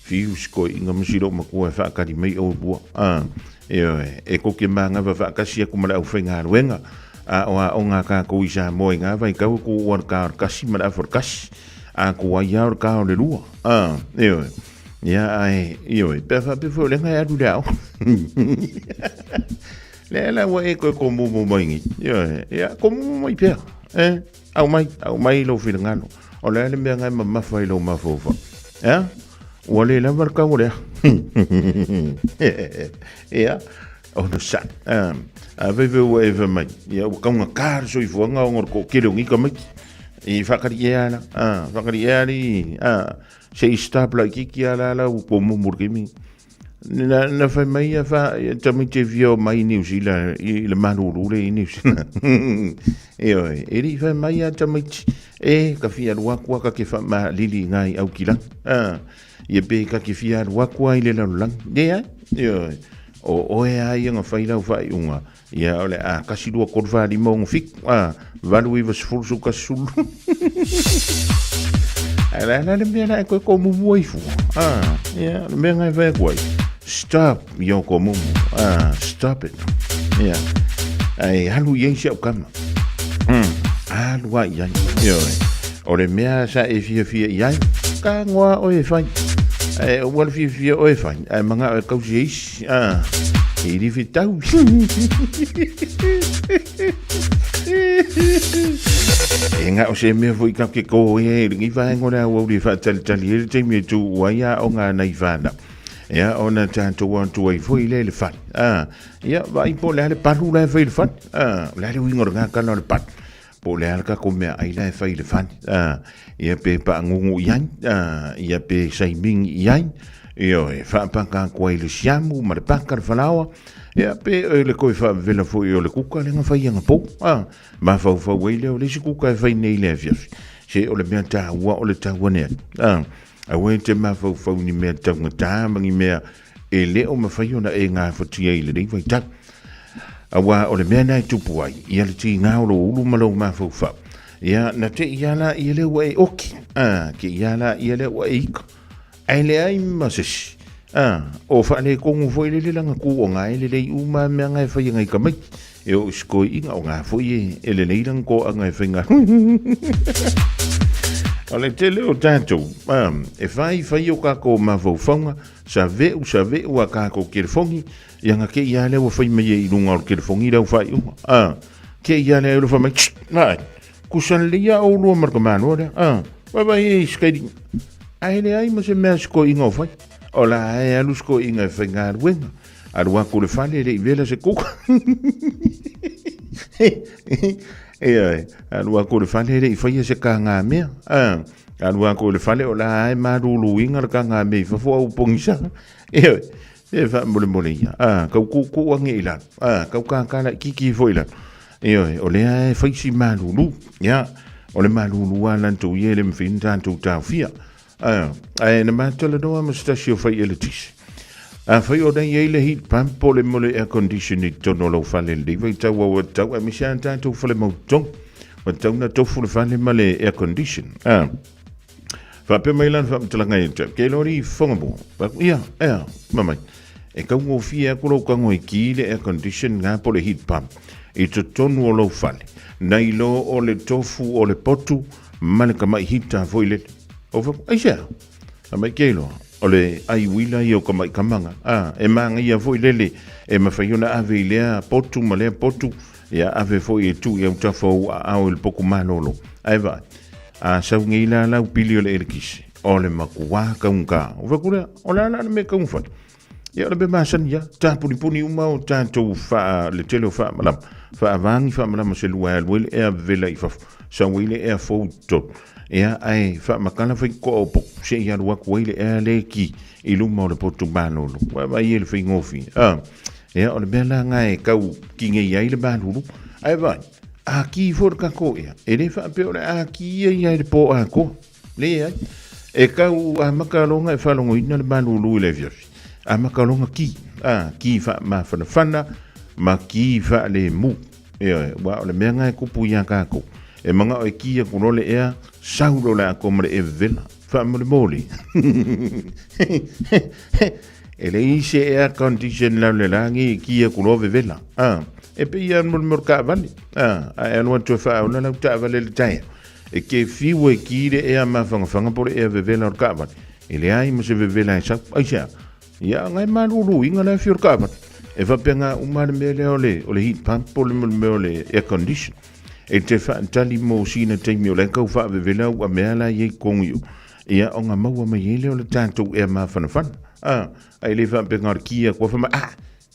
Whiu siko i ngā masiro makua e whaakari mai o rua. A, ioe, e koke mā ngā whaakasi aku mara au whai ngā ruenga. A o a o ngā kākou i Samoa i ngā whai kau ko ua ka o kasi mara au kasi. A ko ai au ka o le rua. A, ioe. Ia ai, ioe, pea wha pe fo le ngai aru le ao. Le la ua e koe ko mumu mai ngi. Ioe, ia ko mumu mai pea. Eh, au mai, au mai lo whirangalo. O le ale mea ngai mamafa i lo mafofa. Ea? Ua le lava le kau o lea. Ia, o no sa. A veve ua e mai. Ia, ua kaunga kā le soifuaga o ngor ko kere o ngika mai. I whakari e ala, a, whakari e ali, a, se i stop la kiki ala ala u ko mumur kimi. Na, na whai mai a wha, tami te vio mai New Zealand, i le maruru le i New Zealand. E oi, e ri whai mai a tami e, ka whia rua kua ka ke wha ma lili ngai au ki lang. A, ia pe ka ke whia rua kua i le lalu lang. E ai, e oi, o oe a ia nga whai lau whai unga. Ia o le a kasi lua kolu wha lima ongo fiku, a, 8 90 su kasi sulu. Ai la la le mea la e koe ko mumu ai fua. A, ia, le mea ngai whai koe. Stop, yo ko mumu. A, stop it. Ia. Ai, halu i ai si au kama. Alu ai ai. Ioe. O le mea sa e fia fia i ai, ka ngoa o e whai. E, o le fia fia o e whai. Ai manga o e kausi e isi. Ah, e riwhi tau. E ngā o se mea foi ka ke kō e e ringi whaengo rā ua uri whaatalitali e le teimi e tū ua ia o ngā nei whānau. Ia o nā tātou atu ai foi le le whai. Ah, ia vai po le ale palu la e whai le whai. Ah, le ale uingo ngā kana o le palu. Po le ale kako mea ai la e whai le whai. Ah, ia pe paangungu i ai. Ah, ia pe saiming i ai. Ia e whaapaka koa i le siamu ma le paka le whalawa. Ia pe e le koe whaavela foi o le kuka le ngā whai anga pou. Ah, ma whau ai leo le si kuka e whai nei le afiafi. Se o le mea tāua o le taua nea. Ah, Aua e te mafaufau ni mea taugata ma ni mea e le o mawhai ona e ngā whatia i le rei waitau. Aua o le mea nai tupu ai, ia le tī ngā olo ulu ma lou mafaufau. Ia, na te ia la ia le ua e oki, a, ke ia la ia le ua e ika. Ai le ai ma sesi. A, o whaale kongu foi le le langa ku o ngā ele lei uma mea ngai whai ngai kamai. E o iskoi inga o ngā foi e, e le lei langa ko anga e whai ngā. O le tele o tātou, e whai whai o kākou mafaufauga, sa veu, sa veu a kākou kelefongi, ia nga ke ia lea ua whai mai e i lunga o le kelefongi lea whai unga. Ke ia lea ua whai mai, tsk, ai, kusan le ia o lua marka mānoa lea, wai wai e skairi. Ai le ai ma se mea siko inga o whai. O la e alu siko inga e whai ngā ruenga. Alu atu i le fale e le i vela se kuka. Ioe, alu atu i le fale e le i faia se kagamea. Alu atu i le fale o la e maluluina le kagamea i fafo a ua pogisa. Ioe, e faamolemole ia. Tau tuutuu ane i lalo. Tau tata laitiiti ifo i lalo. Ioe, o lea e fai si malulu. Ia, o le malulu lava latou ia e le mafai ona tatou taofia. Ae na ma talanoa ma se tasi o fai eletise. Afai o la e i ai le heat pump po o le mea o le air condition i totonu o lou fale i lenei vaitau ua tatau aemaise lava tatou fale mautotogi. Ua tatau ona tofu le fale ma le air condition. Faapea mai lana faamatalaga ia te au, Ke lori foga mo. Ia, ea, mamai. E taugofie atu lou tago e ki le air condition nga po o le heat pump i totonu o lou fale, nai lo o le tofu o le potu ma le tamai hita foi lele. Ou fai atu, Aisea? Fai mai, Ke iloa, o le ai uila ia o tamai tamaga, a, e manaia foi lele e mafai ona ave i lea potu ma lea potu, ia ave foi e tuu i autafa o ou aao i le potu malolo. Ae vaai, a sau nei la lau pili o le elekisi, o le matua taugata. Ou fai atu lea, o le a la le mea e taumafai? Ia o le mea masani lava, tapunipuni uma o tatou faa, le tele o faamalama, faavagi faamalama se lua e alu ai le ea vevela i fafo, sau ai le ea fou i totonu. Ia, ae faamatala fai toa o potu se i alu atu ai le ea lea e ki i luma o le potu malolo. Ua vaai ai le faigofie. A, ia, o le mea la lena e tau kinei ai le malulu. Ae vaai, a ki foi le tatou ea, e le faapea o le a ki ia ia i le pō atoa. Leai. E tau amata loa e faalogoina le malulu i le afiafi. Amata loa ki. A, ki faamafanafana ma ki faalemu. Ioe, aua o le mea lena e tupu iā tatou. E manao e ki atu loa le ea, sau loa le atoa ma le ea vevela. Faamolemole. E leai se air condition lalelagi e ki atu loa vevela. A, e pei lava mo le mea o le taavale. A, a e alu atu e faaola lau taavale i le taeao, E ke fiu e ki le ea mafangafanga po le ea vevela o le kaavale. E leai ma se vevela e sau. Aisea? Ia ngai maluluina le afi o le kaavale. E faapena uma le mea lea o le, o le heat pump po le mea o le air condition. E te faatali mo sina taimi o la e tau faavevela ua mea la i ai totonu i o. Ia ona maua mai ai lea o le tatou ea mafanafana. A, ae le faapena o le ki atu fai mai, ah,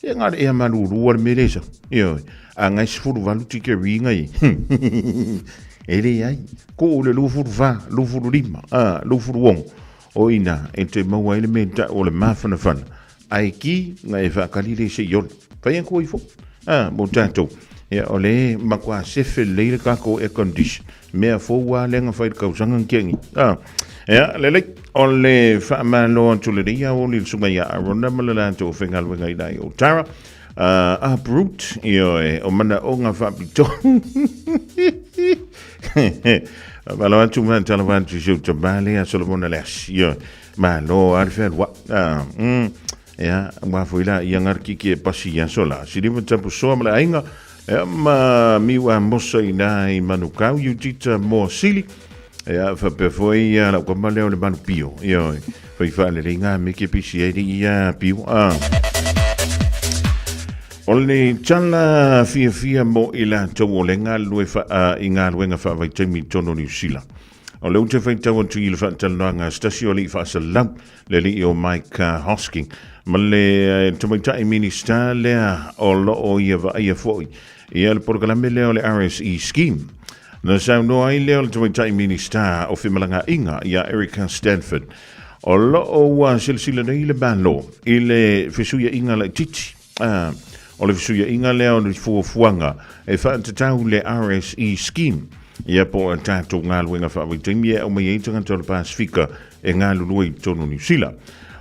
E ngā ea malulu a le mea lea Ioe, a ngai 18 tikeri ngai. E leai, ko o le 24, 25, a, 26. O ina, e te maua ai le mea tau o le mafanafana. Ae ki, ngai e whaakali le se i ola. Whai aku ai fo. A, mo tātou. Ia, o le matua sefe lelei le kākou air condition. Mea fou lava lea na fai i le tausaga na tea nei. A, ia, lelei, o le faamalo atu lenei aoauli i le susuga ia Arona ma le latou faigaluega i lai o Tara. Uh, uproot, ioe, o manaoga faapitoa. Malo atu ma tala atu i si ou tama lea Solomona Leasi. Ioe, malo a le fealuai. Ah, Ia, ua foi la ia ngarikiki e pasi i aso la. Siliva tapu soa ma le aiga, ia, ma miu a mosa i nā i Manukau, Iutita moa sili. Ia, whapea foi ia lau kama leo le manu pio. Ia, whai whaalelei ngā me ke pisi ai i ia pio. Ah. O le tala fiafia mo i latou o le galulue wha, i galuega faavaitaimi i totonu o Niu Sila. O le ou te faitau atu i le faatalanoaga a se tasi o alii faasalau, le alii o Mike Hosking, ma le tamaitai Minista lea o lo o ia vaaia foi ia le polokalame lea o le RSE Scheme. Na saunoa ai lea o le tamaitai Minista o Femalagaaiga ia Erica Stanford, o lo o ua silasila nei le Malo i le fesuiaiga laitiiti. O le fesuiaiga lea o le fuafuaga e faatatau le RSE Scheme, ia po o tatou galuega faavaitaimi e aumai ai tagata o le Pasefika e galulue i totonu o Niu Sila.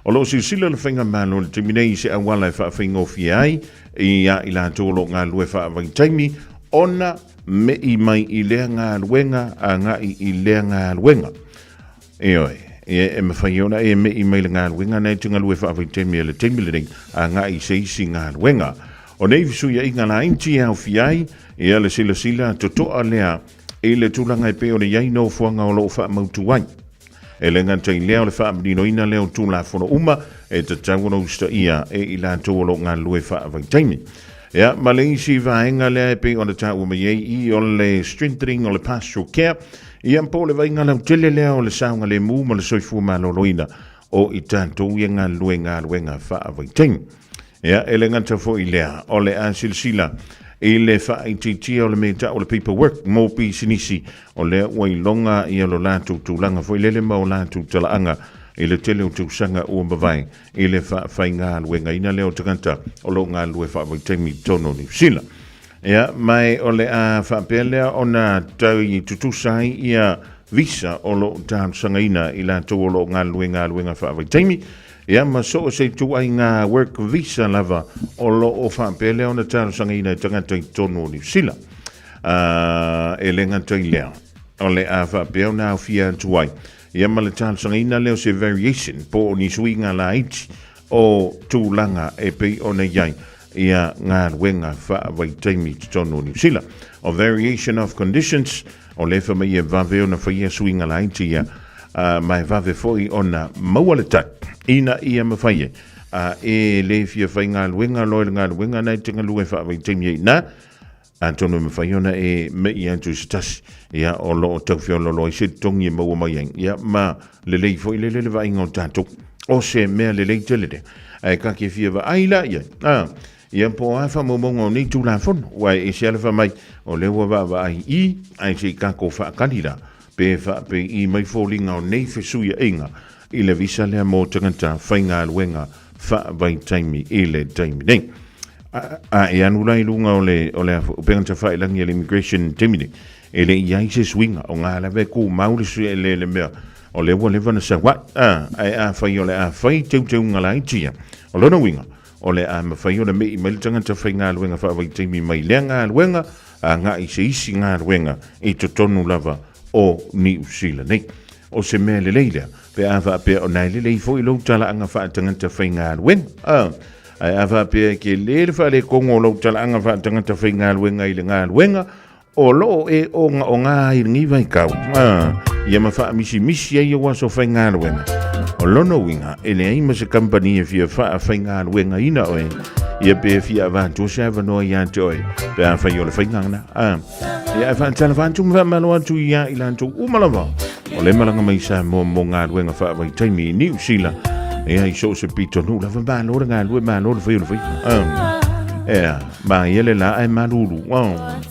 O lo o silasila le Faigamalo i le taimi nei i se auala e faafaigofie ai i a i latou o lo o galulue faavaitaimi ona me'i mai i lea galuega agai i lea galuega. Ioe, e mafai ona e me'i mai le galuega na e te galue faavaitaimi i le taimi lenei agai i se isi galuega. O nei fesuiaiga laiti e aofia ai ia le silasila totoa lea i le tulaga e pei ona i ai nofoaga o lo o faamautu ai. E le gata i lea o le faamaninoina lea o Tulafono uma e tatau ona usitaia e i latou o lo o galulue faavaitaimi. Ia, ma le isi vaega lea e pei ona taua mai ai i o le strengthening o le pastoral care, ia po o le vaaiga lautele lea o le saogalemu ma le soifua maloloina o i tatou ia galulue galuega faavaitaimi. Ia, e le gata foi i lea, o le a silasila i le faaitiitia o le mea e tau o le paperwork mo pisinisi, o lea ua iloga ia lo latou tulaga foi lele ma o latou talaaga i le tele o tausaga ua mavae i le faafaigaluegaina lea o tagata o lo o galulue faavaitaimi i totonu o Niu Sila. Ia, ma o le a faapea lea ona tai tutusa ai ia visa o lo o talosagaina i latou o lo o galulue galuega faavaitaimi, ia ma so o se ituaiga work visa lava o lo o faapea lea ona talosagaina e tagata i totonu o Niu Sila. E le gata i lea, o le a faapea ona aofia atu ai ia ma le talosagaina lea o se variation po o ni suiga laiti o tulaga e pei ona i ai ia galuega faavaitaimi i totonu o Niu Sila. O variation of conditions, o lea e fai mai e vave ona faia suiga laiti ia, ma e vave foi ona maua le tali ina ia mafai ai. A e le fia faigaluega loa i le galuega na e te galue faavaitaimi ai i ina, Atonu e mafai ona e mei atu i se tasi, ia, o lo o tau feoloolo ai se totogi e maua mai ai, ia, ma lelei foi lele le vaaiga o tatou. O se mea lelei tele lea. Ae ka ke fia vaai la i ai, a, ia, po o a faamaumauga o nei Tulafono, aua e ese lava le fai mai, o lea ua vaavaai i, ae se i tatou faatali la, pe faapei mai foliga o nei fesuiaiga i le visa lea mo tagata faigaluega faavaitaimi i le taimi nei. A e alu la i luga o le, o le upega tafailagi a le immigration taimi nei, e le i ai se suiga, o ngā lava e kumau le, le, le mea, o lea ua leva na sau ai. A, ae afai o le a fai teuteuga laiti ia, o lona uiga, o le a mafai ona mei mai le tagata faigaluega faavaitaimi mai lea galuega agai i se isi galuega i totonu lava o Niu Sila nei. O se mea lelei lea, pe a faapea o na e lelei foi lou talaaga faatagata faigaluega. A, ae a faapea e tele le faaletonu o lou talaaga faatagata faigaluega i le galuega, o lo o e ogaoga ai i lenei vaitau, a, ia ma faamisimisi ai ou aso faigaluega. O lona uiga, e leai ma se kamupani e fia faafaigaluegaina oe, ia pe fia avatua se avanoa ia te oe, pe afai o le faiga lena. A, ia e faatalofa atu ma faamalo atu ia i latou uma lava o le malaga mai Samoa mo galuega faavaitaimi i Niu Sila, ia i so o se pitonuu lava, malo le galue, malo le fai o le faiva. A, ea, maia le la ae malulu. A.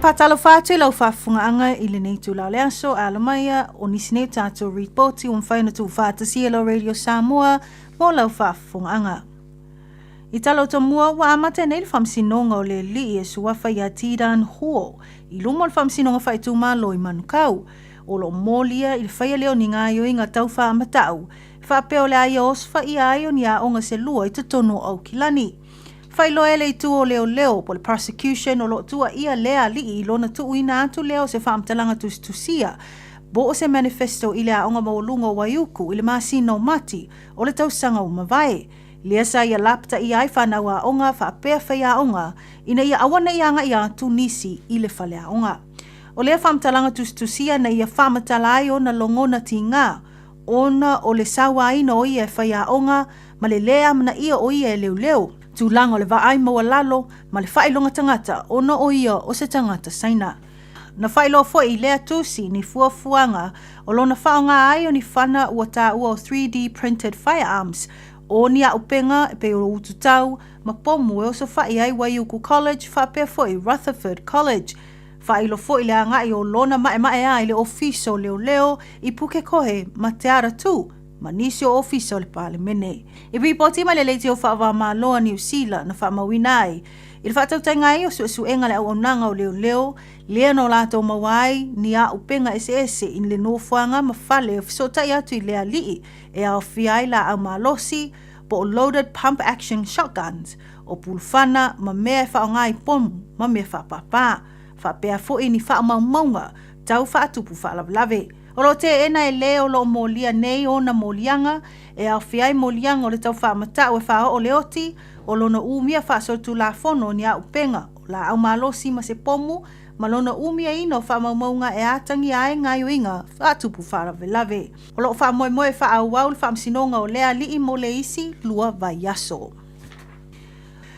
Faatalofa atu i lau faafofogaaga i lenei itula o le aso, alo mai o nisi nei o tatou ripoti ua mafai ona tuufaatasia e lau Radio Samoa mo lau faafofogaaga. I Talaotomua ua amata nei le faamasinoga o le alii e suafa ia Tidan Huo i luma o le faamasinoga faaitumalo i Manukau. O lo o molia i le faia lea o ni gaoioiga tau faamatau e faapea o le a ia osofaia ai o ni aoga se lua i totonu o Aukilani. Faailoa e le itu o leoleo po o le prosecution o lo o tuuaia lea alii i lona tuuina atu lea o se faamatalaga tusitusia po o se manifesto i le aoga maualuga o Waiuku i le masina o Mati o le tausaga ua mavae. Lea sa ia lapataia ai fanau aoga faapea faiaoga ina ia aua ne i agai atu nisi i le faleaoga. O lea faamatalaga tusitusia na ia faamatala ai ona logona tiga ona o le sauaina o ia e faiaoga ma le lē amanaia o ia e leoleo, tulaga o le vaai maualalo ma le faailoga tagata ona o ia o se tagata Saina. Na faailoa foi i lea tusi ni fuafuaga o lona faaaoga ai o ni fana ua taua o 3D printed firearms, o ni aupega e pei o ututau ma pomu e osofai ai Waiuku College faapea foi Rutherford College. Faailo foi le agai o lona maemaea i le Ofisa o Leoleo i Pukekohe ma Te Aratū ma nisi o Ofisa o le Palemene. I ripoti mai le Leitio Faava-o-Malo a Niu Sila na faamauina ai i le faatautaiga ai o suesuega a le auaunaga o leoleo lea na o latou maua ai ni auupega eseese i le nofoaga ma fale e fesootai atu i le alii e aofia ai laau malosi po o loaded pump action shotguns, o pulufana ma mea e faaaoga i pomu ma mea faapāpā, faapea foi ni faamaumauga tau faatupu faalavelave. O lo o teena e le o lo o molia nei ona moliaga e aofia ai moliaga o le tau faamatau e faaoo le oti o lona umia faasolitulafono ni auupega o laau malosi ma se pomu ma lona umiaina o faamaumauga e atagia ai gaoioiga faatupu faalavelave. O lo o faamoemoe e faaauau le faamasinoga o lea alii mo le isi 2 vaiaso.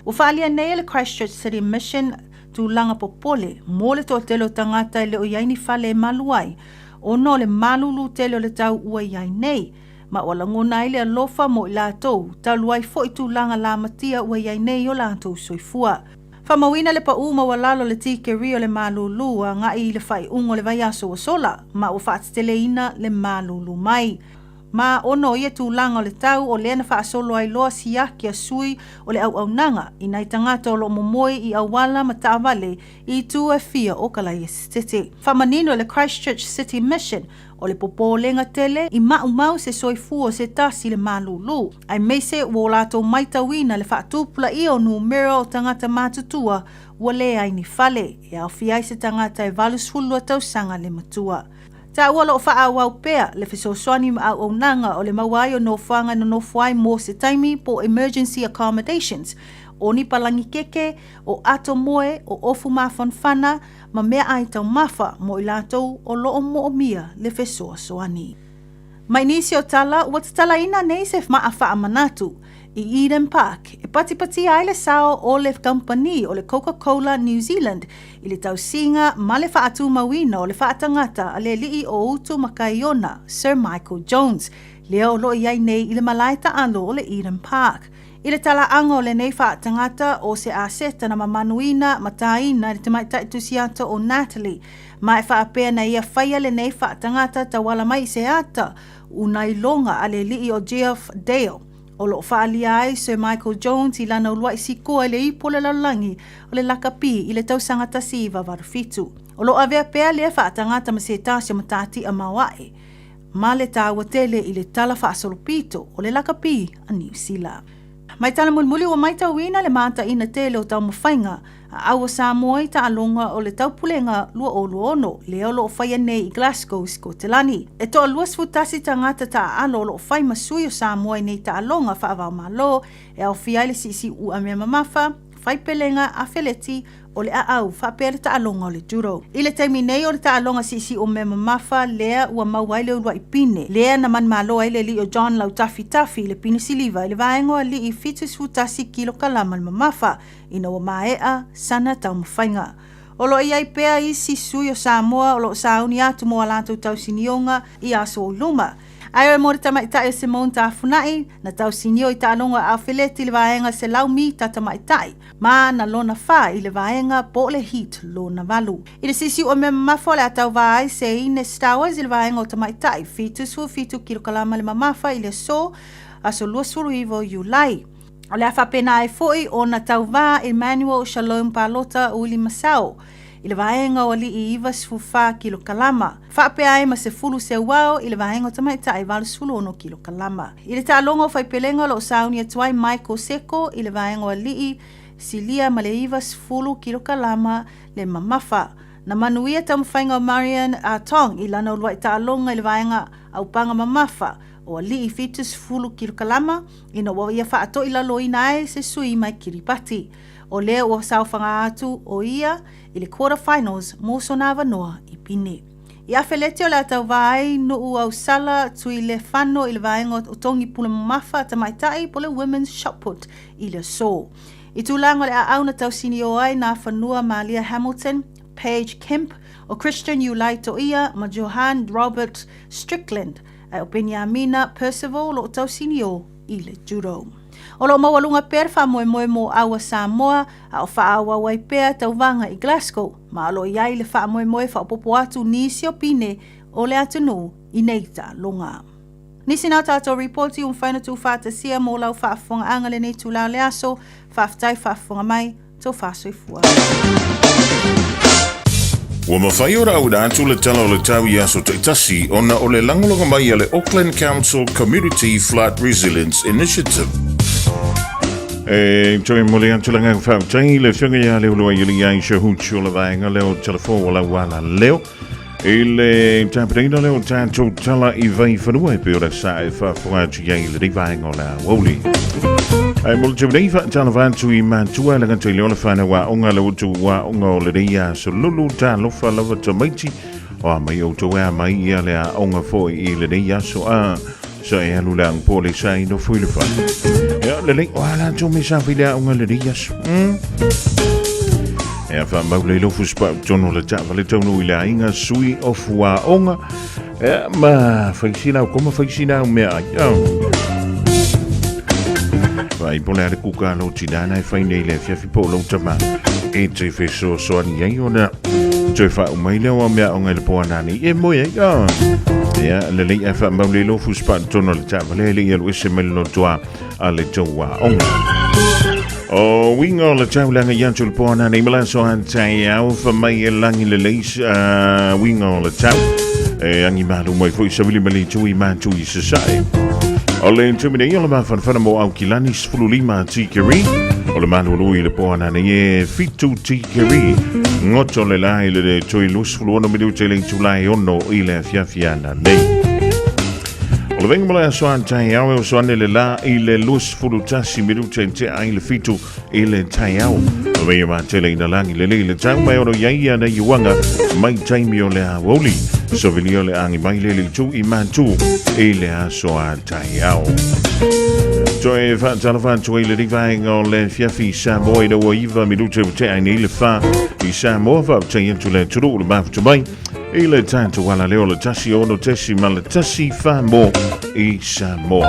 Ua faaalia nei e le Christchurch City Mission tulaga popole mo le toatele o tagata e le o i ai ni fale e malu ai ona o le malulu tele o le tau ua i ai nei, ma ua lagona ai le alofa mo i latou talu ai foi tulaga lamatia ua i ai nei o latou soifua. Faamauina le paʻū maualalo o le tikeri o le malulu agai i le faaiuga o le vaiaso ua sola, ma ua faateteleina le malulu mai. Ma ona o ia tulaga o le tau, o lea na faasolo ai loa siaki a sui o le auaunaga i nai tagata o lo o momoe i auala ma taavale i itu e fia o Kalaiesetete. Faamanino e le Christchurch City Mission, o le popolega tele i maumau se soifua o se tasi i le malulu, aemaise ua o latou maitauina le faatupulaia o numera o tagata matutua ua leai ni fale, e aofia ai se tagata e 82 tausaga le matua. Taua o lo o faaauau pea le fesoasoani ma auaunaga o le maua ai o nofoaga e nonofo ai mo se taimi po o emergency accommodations, o ni palagi keke, o ato moe, o ofu mafanafana, ma meaai taumafa mo i latou o lo o moomia le fesoasoani. Mai nisi o tala, ua tatalaina nei se maa faamanatu i Eden Park e patipatia ai le sao o le kamupani o le Coca-Cola New Zealand i le tausiga ma le faatumauina o le faatagata a le alii o Utu ma Kaiona, Sir Michael Jones, lea o lo o i ai nei i le malae taalo o le Eden Park. I le talaaga o lenei faatagata o se aseta na mamanuina ma tāina e le tamaitai tusiata o Natalie, ma e faapea na ia faia lenei faatagata tauala mai i se ata unailoga a le alii o Geoff Dale, o lo o faaalia ai Sir Michael Jones i lana uluai sikoa i le ipu o le lalolagi o le lakapi i le tausaga 1987. O lo o avea pea lea faatagata ma se tasi o matatia maoae ma le taua tele i le tala faasolopito o le lakapi a Niu Sila. Mai tala mulimuli ua maitauina le mataina tele o taumafaiga a aua Samoa i taaloga o le Taupulega 2026 lea o lo o faia nei i Glasgow, Sikotelani. E toa 21 tagata taaalo o lo o fai ma sui o Samoa i nei taaloga faava-o-Malo e aofia ai le siisiuʻu a mea mamafa, faipelega, afeleti, o le aau faapea le taaloga o le judo. I le taimi nei o le taaloga siisii o mea mamafa lea ua maua ai le uluai pine, lea na manumalo ai le alii o John Lautafi Tafi i le pine siliva i le vaega o alii 71 kilokalama le mamafa ina ua maea sana taumafaiga. O lo o i ai pea isi sui o Samoa o lo o sauni atu mo a latou tausinioga i aso o luma. Ae o e mo le tamaitai o Simone Tafuna'i, na tausinio i taaloga o afeleti i le vaega 100 mita tamaitai, ma na lona fa i le vaega po o le heat lona valu. I le siisiu'a mea mamafa o le a tauvā ai Seine Stowers i le vaega o tamaitai, 77 kilokalama le mamafa i le aso, aso 29 o Iulai. O le a faapena ai foi ona tauvā Emmanuel Shalom Palota Uili Masao i le vaega o alii 94 kilokalama, faapea ai ma 10 seuao i le vaega o tamaitai 86 kilokalama. I le taaloga o faipelega o lo o sauni atu ai Michael Seko i le vaega o alii silia ma le 90 kilokalama le mamafa. Na manuia taumafaiga o Marian Atong i lana uluai taaloga i le vaega aupaga mamafa o alii 70 kilokalama ina ua ia faatoilaloina ai se sui mai Kiribati. O lea ua saofaga atu o ia i le quarter finals mo sona avanoa i Pine. I afeleti o le a tauvā ai Nu'u Ausala Tuilefano i le vaega o togi pule mamafa a tamaitai po le Women's Shot Put i le aso. I tulaga o le aau na tausinio ai nā fanua Malia Hamilton, Paige Kemp, o Christian Iulai Toia ma Johan Robert Strickland, ae o Peniamina Percival o lo o tausinio i le judo. O lo o maualuga pea le faamoemoe mo Aua Samoa a o faaauau ai pea tauvaga i Glasgow, ma o lo o i ai le faamoemoe faaopoopo atu nisi o pine o le atunuu i nei taaloga. Nisi na o tatou ripoti ua mafai ona tuufaatasia mo lau faafofogaaga lenei itula o le aso. Faafetai faafofoga mai, tou faasoifua. Ua mafai ona auina atu le Tala o le Tau i aso taitasi ona o le lagolago mai a le Auckland Council Community Flood Resilience Initiative. E toe momoli atu le agaga faafetai i le Afioga ia Leuluaialii Aisha Huchu o le vaega lea o Telefo o Lauala Leo i le tapenaina lea o tatou tala i Vaifanua e pei ona sa e faafofoga atu i ai i lenei vaega o le aoauli. Ae mo le taimi nei faatalofa atu i matua le gata i lea o le whanau aoga le utu aoga o lenei aso lulu talofa lava tamaiti o a mai outou e a mai ia le aoga foi i lenei aso a sa e alu le ang po le sa i no fui le whai. Ia lelei o a latou me sa le aoga lenei aso. E a wha le lofu spa tono le ta vale taunu i le aiga sui o fuaonga. E ma whaisina o koma whaisina o mea ai. Vai po le ale kuka lo tinana e whai nei le fiafi po lo tama. E te wheso so ani ai ona. Toe wha umai leo a mea o ngai le poa nani. E moe ai. Ia, le lei e wha mau le lofu spa tono le ta vale le ia luese mai lo toa a le toua onga. O winga o le taulaga i atu le poana nei malaso a tai au fa mai e langi le leis a winga o le tau. E angi malu mai foi sa vili mali tui mātu i sasae. O le tumi nei o le mafanafana mo au kilani 15 tikeri. O le malu lui le poana nei e 7 tikeri. Ngoto le lai le le toi 26 minute le tulai ono i le afiafiana nei. O le venga mo le aso a taeao e oso ane le la i le 21 minute i te ai le fitu i le taeao. O vea ma tele ina langi le le le tau mai ono iai ia nei uanga mai taimi o le aouli. So vili o le angi mai le le tu i mātu i le aso a taeao. Toe whaatalofa atu ai le rivaenga o le fiafi Samoa i ua iva minute o te ai nei le wha i Samoa whaotai atu le turu le mafutu mai. I le tatou ala lea o le 16.14 mo i Samoa.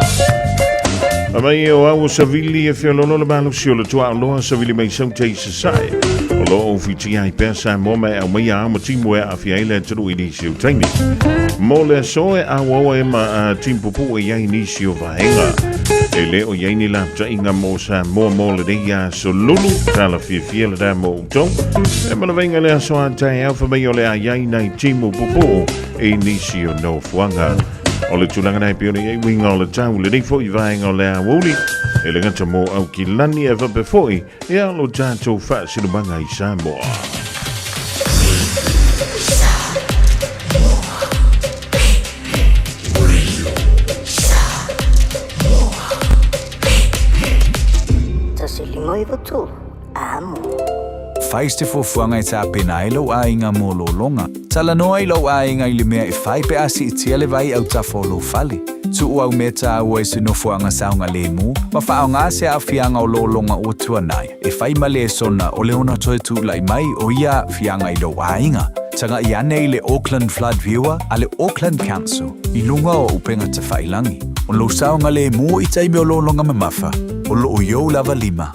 A mai e o au o Savili e feololo le malosi o le tuaoloa Savili mai saute i sasae. O lo o fitia ai pea Samoa mai au mai a ma timu e aafia ai le atunuu i nisi o taimi. Mo le aso e auaua e ma a timu pupu e iai nisi o vaega. E le o iai ni laputaiga mo Samoa mo lenei aso lulu, tala fiafia le mo outou. E manawainga le aso a taeao fa mai o le aiai nai timu pupuu i nisi o nofoaga. O le tulaga nei pei ona i ai uiga o le tau lenei foi vaega o le aoauli, e le gata mo Aukilani e faapea foi e alo tatou faasilumaga i Samoa. Fai se fuafuaga e tapena ai lou aiga mo lologa. Talanoa i lou aiga i le mea e fai pe a siitia le vai autafa o lou fale. Tuu au mea taua i se nofoaga saogalemu ma faaaoga se aafiaga o lologa ua tuanai e fai ma lesona o le ona toe tulai mai o ia aafiaga i lou aiga. Taga'i ane i le Auckland Flood Viewer a le Auckland Council i luga o upega tafailagi. O lou saogalemu i taimi o lologa mamafa, o lo o i ou lava lima.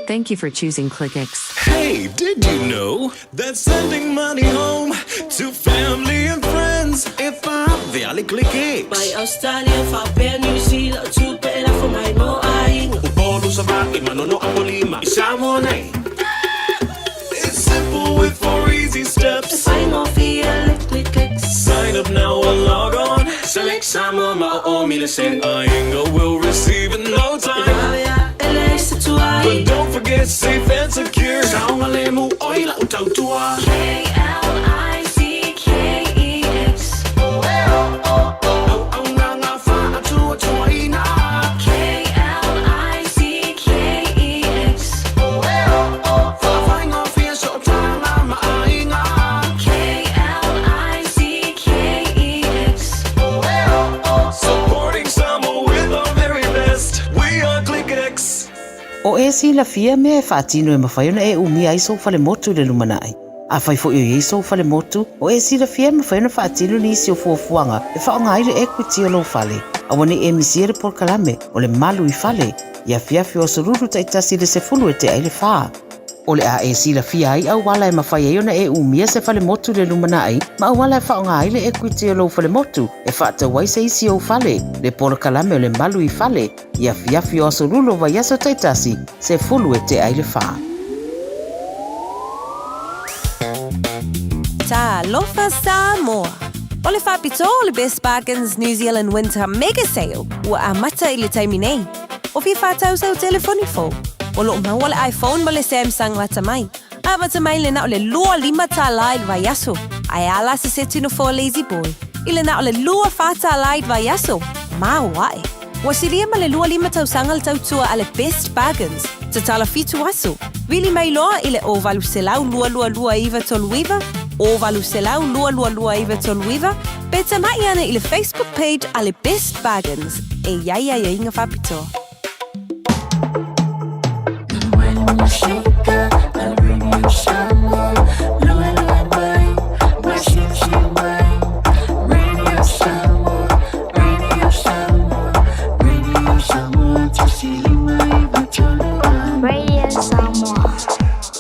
Thank you for choosing ClickX. Hey, did you know that sending money home to family and friends if I via ClickX? Mai Australia, faapea New Zealand, o tupe e lafo mai mo aiga. Upolu Savaii, Manono Apolima, i Samoa nei. It's simple with four easy steps. E faigofie le ClickX. Sign up now or log on. Select Samoa ma o o mile se. Aiga will receive in no time. E vave ae leai se tuai. But don't forget safe and secure. Saogalemu oi lau tautua. K-L-I-C-K-E-X. Auaunaga faatuatuaina. K-L-I-C-K-E-X. Faafaigofie sootaga ma aiga. K-L-I-C-K-E-X. Supporting Samoa with our very best. We are ClickX. O e silafia mea e faatino e mafai ona e umia ai sou falemotu i le lumanai. Afai foi o i ai sou falemotu, o e silafia e mafai ona faatino nisi o fuafuaga e faaaoga ai le equity o lou fale. Aua ne i e misia le polokalame o le Malu i Fale i afiafi o Aso Lulu taitasi i le 10 e tea i le fa. O le a e silafia ai auala e mafai ai ona e umia se falemotu i le lumanai ma auala e faaaoga ai le ekuiti o lou falemotu e faatau ai se isi ou fale, le polokalame o le Malu i Fale i afiafi o Aso Lulu o vaiaso taitasi, 10 e tea i le fa. Talofa Samoa! O le faapitoa o le Best Bargains New Zealand Winter Mega Sale ua amata i le taimi nei. O fia whātau sau telefoni fou. O loo maua le iPhone ma le Samsung lata mai. Amata mai le na o le 25 tālā i le vaiaso. Ae a la se seti no for lazy boy. I le na o le 24 tālā i le vaiaso. Māo ae. Ua silia ma le 25 tausaga le tautua a le Best Bargains. Tatala 7 aso. Vili mai loa i le 0800 222 939, 0800 222 939, pe tamai ana i le Facebook page a le Best Bargains e i ai aiaiga faapitoa.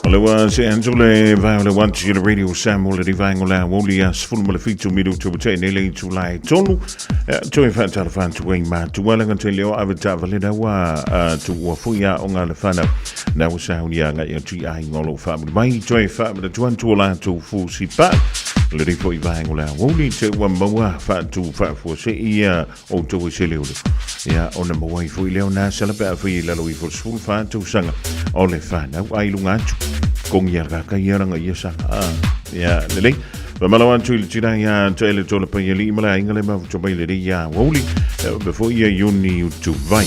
O le ua se antu le vai o le wanti le radio Samoa le rivaengo le awoli a 17 minutu o te nei le itu lai tolu. Toe whaatala whaatu ei mātua langa te leo ave ta vale na ua tu ua fui a o ngā le whanau. Na ua sa huni a ngai atu i ai ngolo whaamuri mai toe whaamura tuan tu o lātou fusi pa. Le rifo i vaengo le awoli te ua maua whaatu whaafua se ia o tau e se leo leo. Ia ona maua i fui leo nā sala pe a fui i lalo i fo sefulu wha tausaga o le whanau ai lunga atu. Kongi a kaka ia ranga ia sanga. Ia lelei. Mamalo atu i le tira ia te ele tola pai ali ma le ainga le mafuta mai le ia wauli before ia iuni utu vai.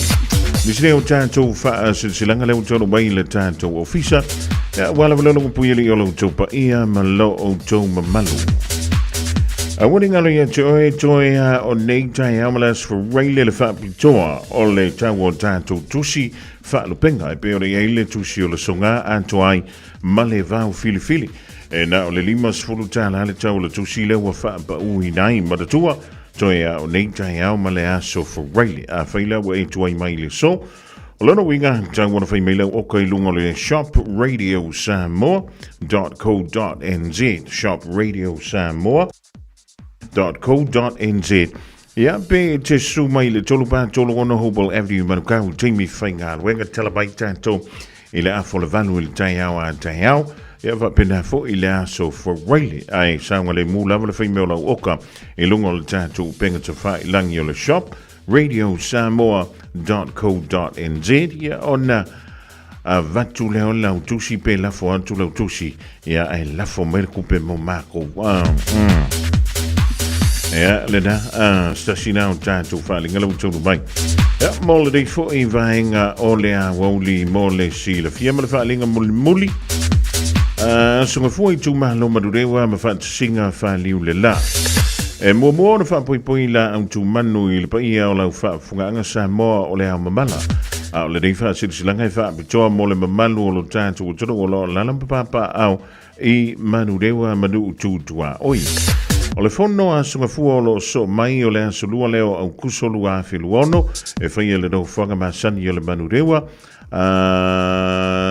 Nisi o tātou wha silsilanga le utolo mai le tātou ofisa. Wala wala longo pui ali o lo tau pa ia ma lo o tau mamalu. A wani ngalo ia te oe toe a o nei tai amalas for reile le whapitoa o le tau o tātou tusi whalupenga e pe o le eile tusi o le songa atoa ai ma le vao filifili. E na o le 50 tālā le tau o le tusi lea ua faapauina ai manatua toe a o nei taeao ma le aso Friday. A fai la ua e tuai mai le so. O lona uiga, tau ona fai mai lau oka i luga o le shopradiosamoa.co.nz shopradiosamoa .co.nz Ia, pe te su mai le 3 3 6 Hopewell Avenue, Manukau, taimi faigaluega, tala mai tātou i le afa o le 8 i le taeao a taeao. Ia, faapena foi i le aso Friday. Ae saogalemu lava le fai mea o lau oka i luga o le tātou upega tafailangi o le shop, radiosamoa.co.nz. Ia, ona avatu lea o lau tusi pe lafo atu lau tusi ia ae lafo mai le kupe mo mākou. Ia, lena, stasi nā o tātou whaalinga lau taunu mai. Ia, mo le rei foi vaenga o le awauli mo le silafia ma le whaalinga mulimuli. Aso gafua i tūmalo manurewa ma whaatasinga whaaliu le la. E muamua ona faapoipoi la au tumanu i le paia o lau faafofogaaga Samoa o le ao mamala. A o lenei faasilasilaga e faapitoa mo le mamalu o lo tatou atunuu o lo o alaala ma papaaao i Manurewa ma nuu tu tuaoi. O le fono a Aso Gafua o lo o soo mai o le aso lua lea o Aukuso 2026 e faia le nofoaga masani o le Manurewa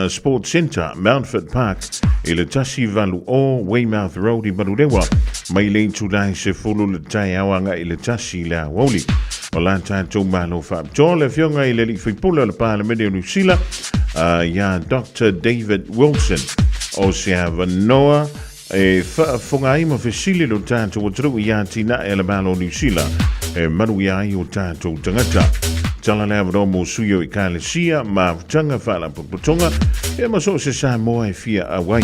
Sports Centre, Mountfort Park, i le 180 Weymouth Road i Manurewa, mai le itula e 10 le taeao agai i le 1 le aoauli. O la tātou malo faapitoa le afioga i le alii faipule o le Palemene o Niu Sila, iā Doctor David Wilson, o se avanoa e faafofoga ai ma fesili lo tātou atunuu i atinae a le Malo o Niu Sila e manuia ai o tātou tagata. Tala le avanoa mo sui o Ekalesia, mafutaga, faalapotopotoga, ia ma so o se Samoa e fia auai.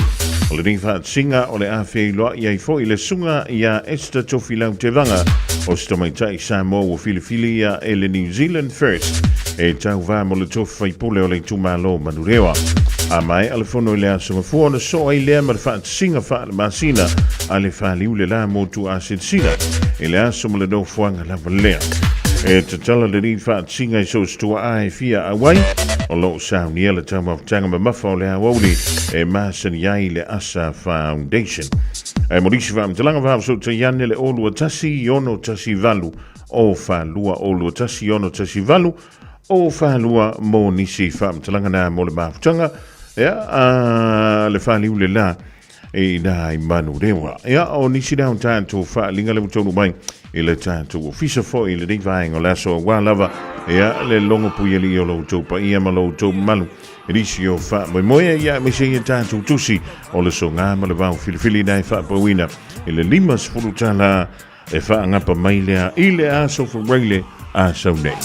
O lenei faatasiga o le a feiloai ai foi le susuga iā Esther Tofilau Tevaga o se tamaitai Samoa ua filifili ia e le New Zealand First e tauva mo le tofi faipule o le itumalo o Manurewa. A maea le fono i le aso Gafua ona soo ai lea ma le faatasiga faale-masina a le Faliu le la motu a Silasila i le aso ma le nofoaga lava lea. E tatala lenei faatasiga i so o se tuaa e fia auai o lo o saunia le taumafataga mamafa o le aoauli e masani ai le Asa Foundation. Ae mo nisi faamatalaga, faafesootai ane le 0 2 1 6 1 8. o 42 1 1 8 o 42 mo nisi faamatalaga na mo le mafutaga ia a le faliu le la i nā i Manurewa. Ia, o nisi lea o tatou faaaliga le ua taunuu mai i le tatou ofisa foi i lenei vaega o le aso auā lava, ia, le logo puialii o lo outou paia ma lo outou mamalu i nisi o faamoemoe, ia, aemaise ia tatou tusi o le soga ma le vao filifili na e faapauina i le 50 tala e faagapa mai lea i le aso Faraile a sau nei.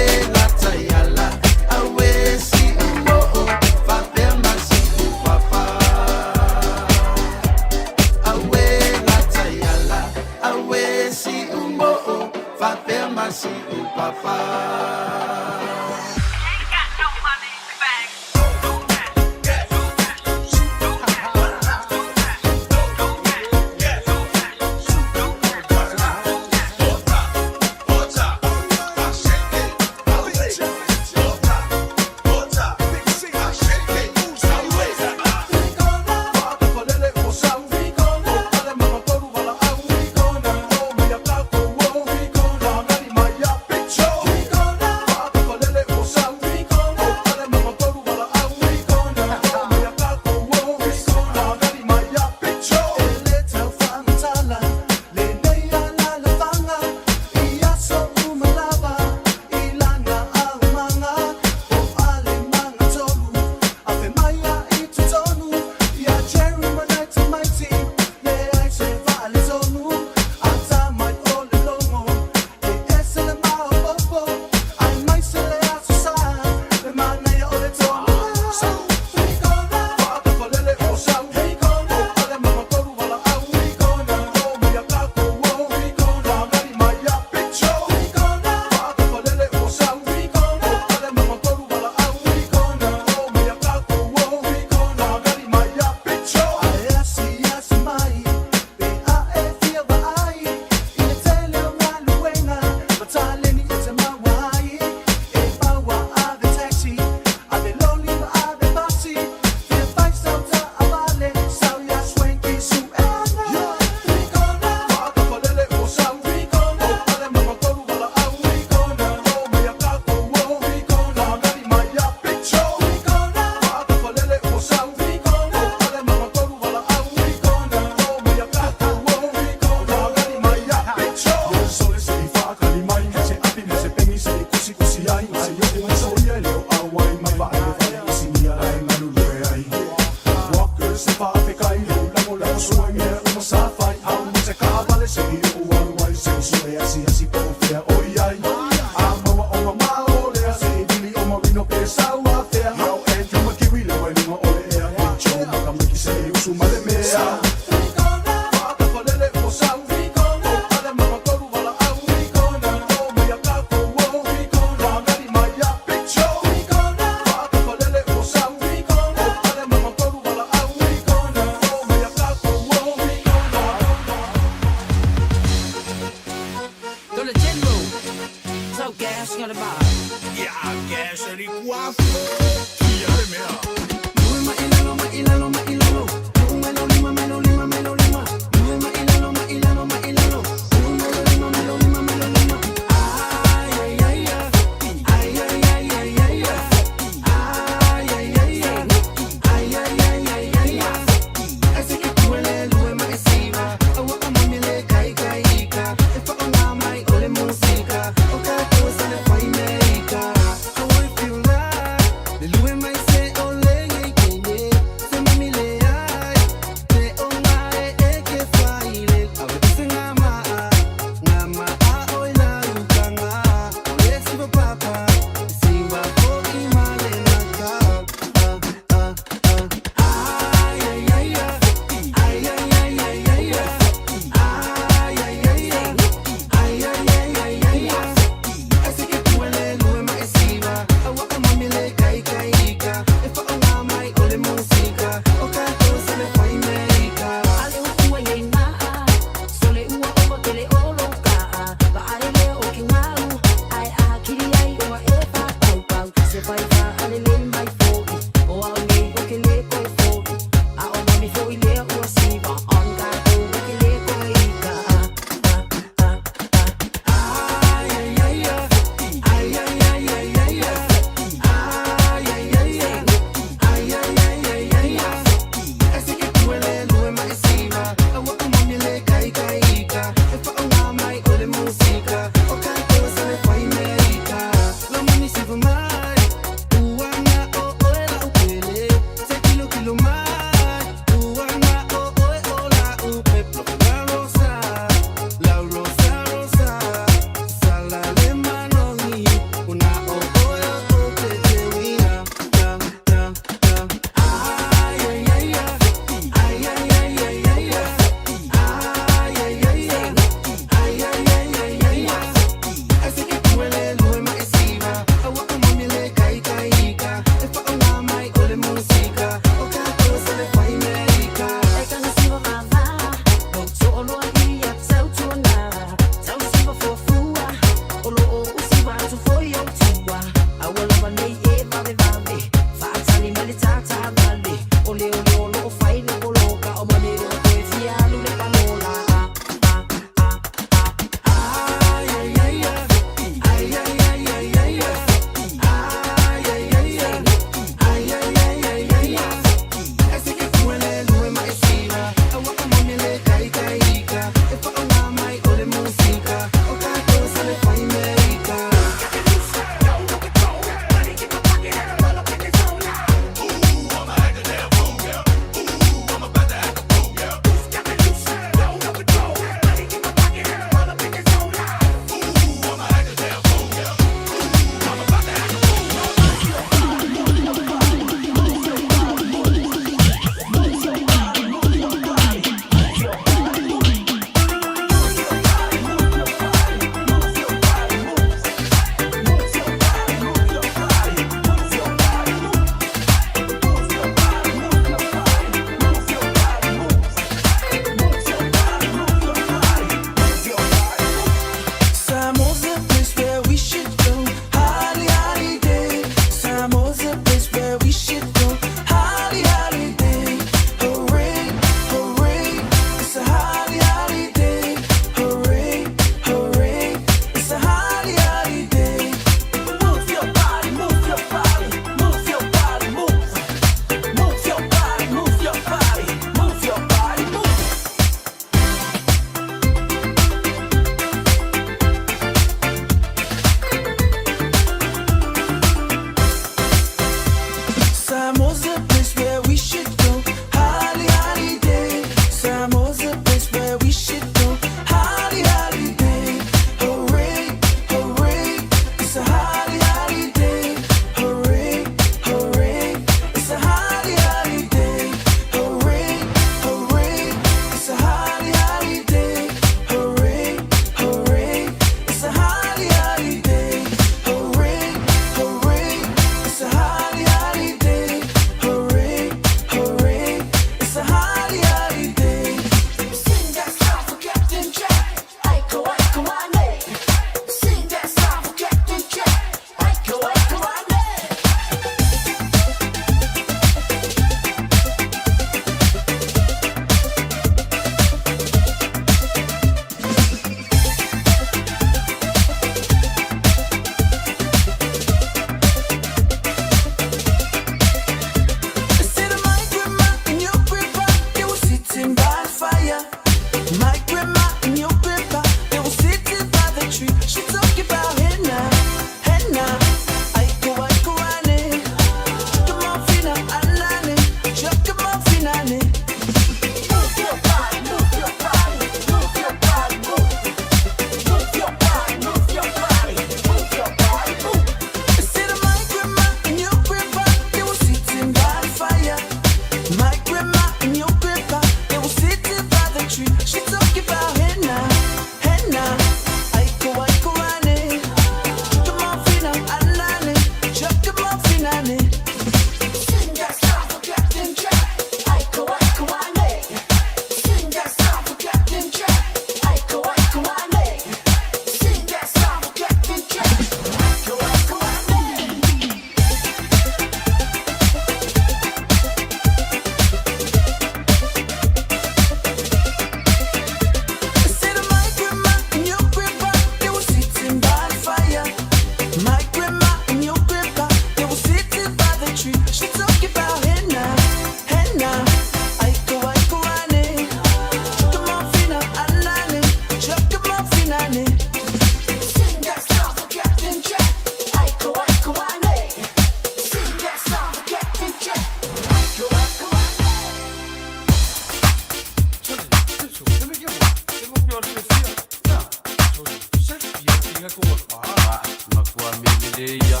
ia.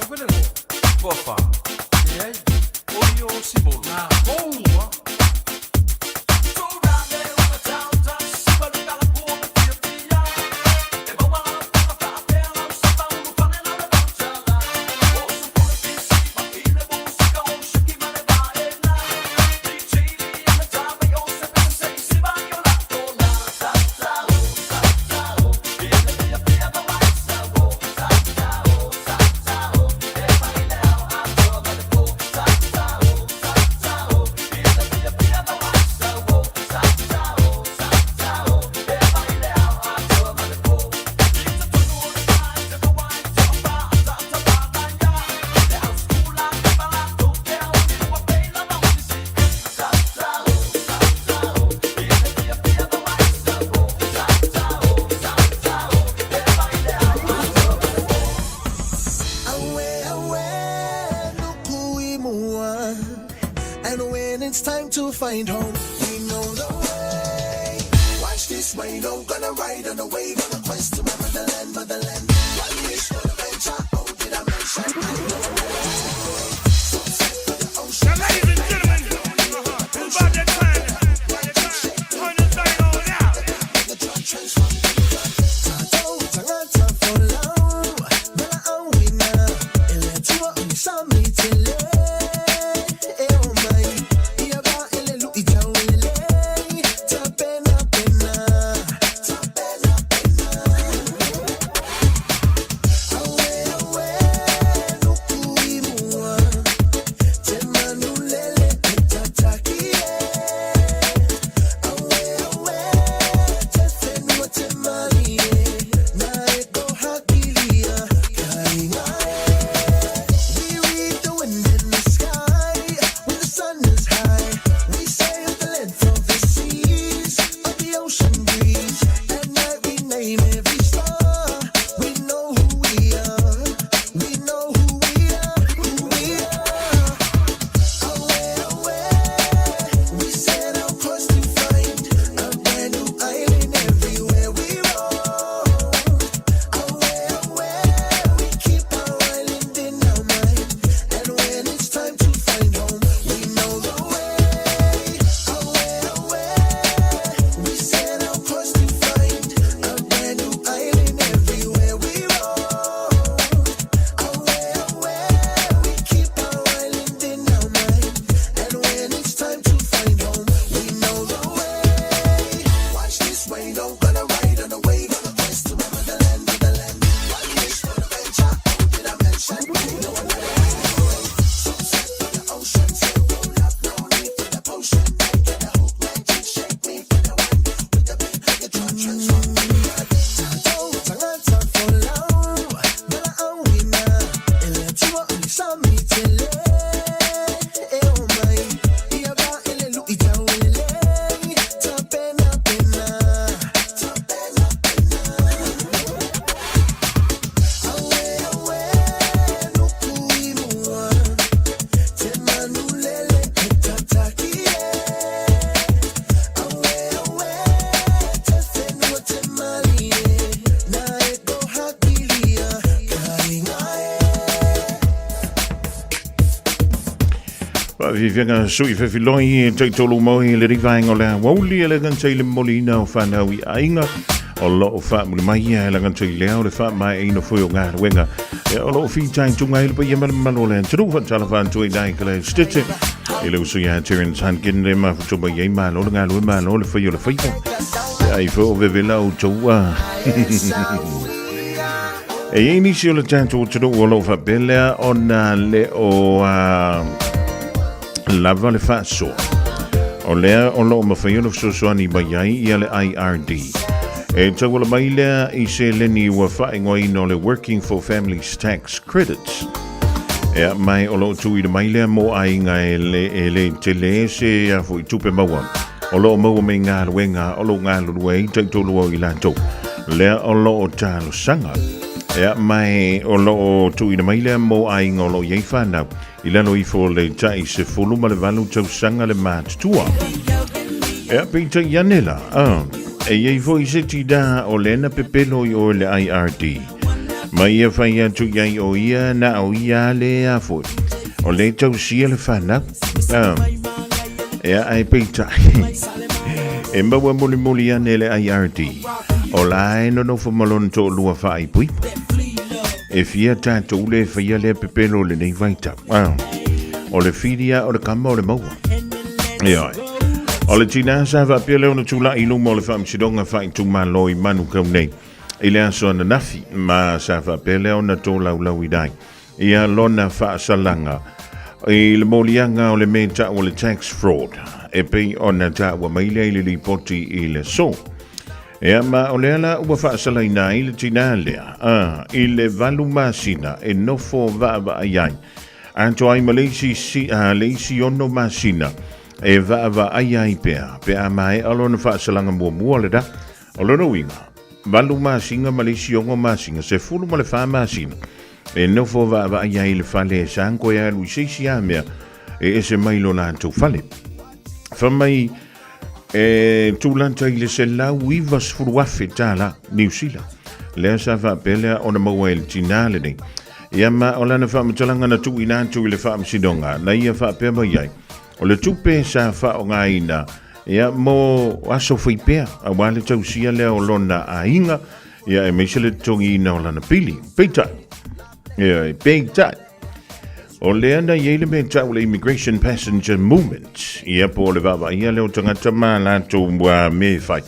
O fele ngoa, toafa, leai, o ia o Simolo. Na ou And when it's time to find home, we know the way. Watch this way, no gonna ride on the wave on a quest to my motherland, motherland. One wish, one adventure. Oh, did I mention? I know the way. Sunset for the ocean. Now, ladies and gentlemen, it's about that time. Turn this thing on out. Faafiafiaga sui fefiloi e taitolu moi le rivaenga o le aoauli e le gata i le momoliina o fanau i aiga o loo faamuli mai e le gata i lea o le faamaeaina foi o galuega e o loo fitaituga ai le paia ma le mamalu o le atunuu faatalofa atu ai nai kala stete i le uso ia Terence Hankin le mafuto mai ai malo le galue malo le fai o le faiva e ai foi o vevela o taua E i ai nisi o le tatou atunuu o lo o faapea lea ona le o lava le faasoa. O lea o lo o mafai ona fesoasoani mai ai ia le IRD. E tauala mai lea i seleni ua faaigoaina o le Working for Families Tax Credits. Ea mai o lo o tuuina mai lea mo aiga e le, e le tele se a foi tupe maua. O lo o maua mai galuega o lo o galulue ai taitolu o i latou. Lea o lo o talosaga. Ea mai o lo o tuuina mai lea mo aiga o lo o i ai whanau. I lalo ifo o le tai 18 tausaga le matutua. Ea peitai ane la, e i ai foi se tinā o lena pepelo i o le IRD. Ma ia fai atu i ai o ia na o ia le a foi. O le tausia le whanau. Ah. Ea ai peitai. E maua mulimuli ane le IRD. O la e nonofo ma lona toalua faaipuipu. E fia tatou le faia lea pepelo i lenei vaitau. Ah. O le filia o le kama o le maua. Ioe. O le tinā sa faapea lea ona tulai i luma o le Faamasinoga Faaitumalo i Manukau nei i le aso ananafi ma sa faapea lea ona tolaulauina ai ia lona faasalaga i le moliaga o le mea tau o le tax fraud e pei ona taua mai lea i le lipoti i le aso. Ea ma o lea la ua faasalaina ai le tinā lea a, i le 8 masina e nofo vaavaai ai atoa ai ma le isi, si, a, le isi 6 masina e vaavaai ai pea pe a maea lona faasalaga muamua lena. O lona uiga, 8 masina ma le isi 6 masina, 14 masina e nofo vaavaai ai i le fale e sa koe alu i se isi lava mea e ese mai lo latou fale. Fai mai e tūlata i le $190,000 Niu Sila. Lea sa faapea lea ona maua e le tinā lenei. Ia ma o lana faamatalaga na tuuina atu i le faamasinoga, na ia faapea mai ai, o le tupe sa faaaogaina ia mo aso faipea aua le tausia lea o lona aiga, ia aemaise le totogiina o lana pili. Peitai, ia, peitai, o lea na i ai le mea tau le Immigration Passenger Movement, ia po o le vaavaaia lea o tagata ma latou ua mea e fai,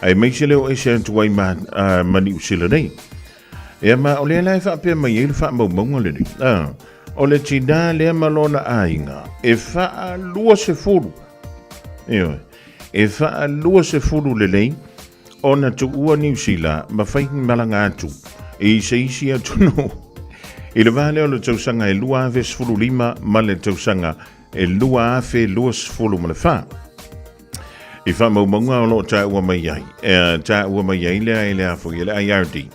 aemaise lea o ese atu ai ma, ma Niu Sila nei. Ia ma o lea la e faapea mai ai le faamaumauga lenei. Ah, o le tinā lea ma lona aiga e faa-20, ioe, e faa-20 lelei ona tuua Niu Sila ma fai malaga atu i se isi atunuu i le va lea o le tausaga e 2015 ma le tausaga e 2024. I faamaumauga o lo o taua mai ai, e taua mai ai lea e le afoi e le IRD.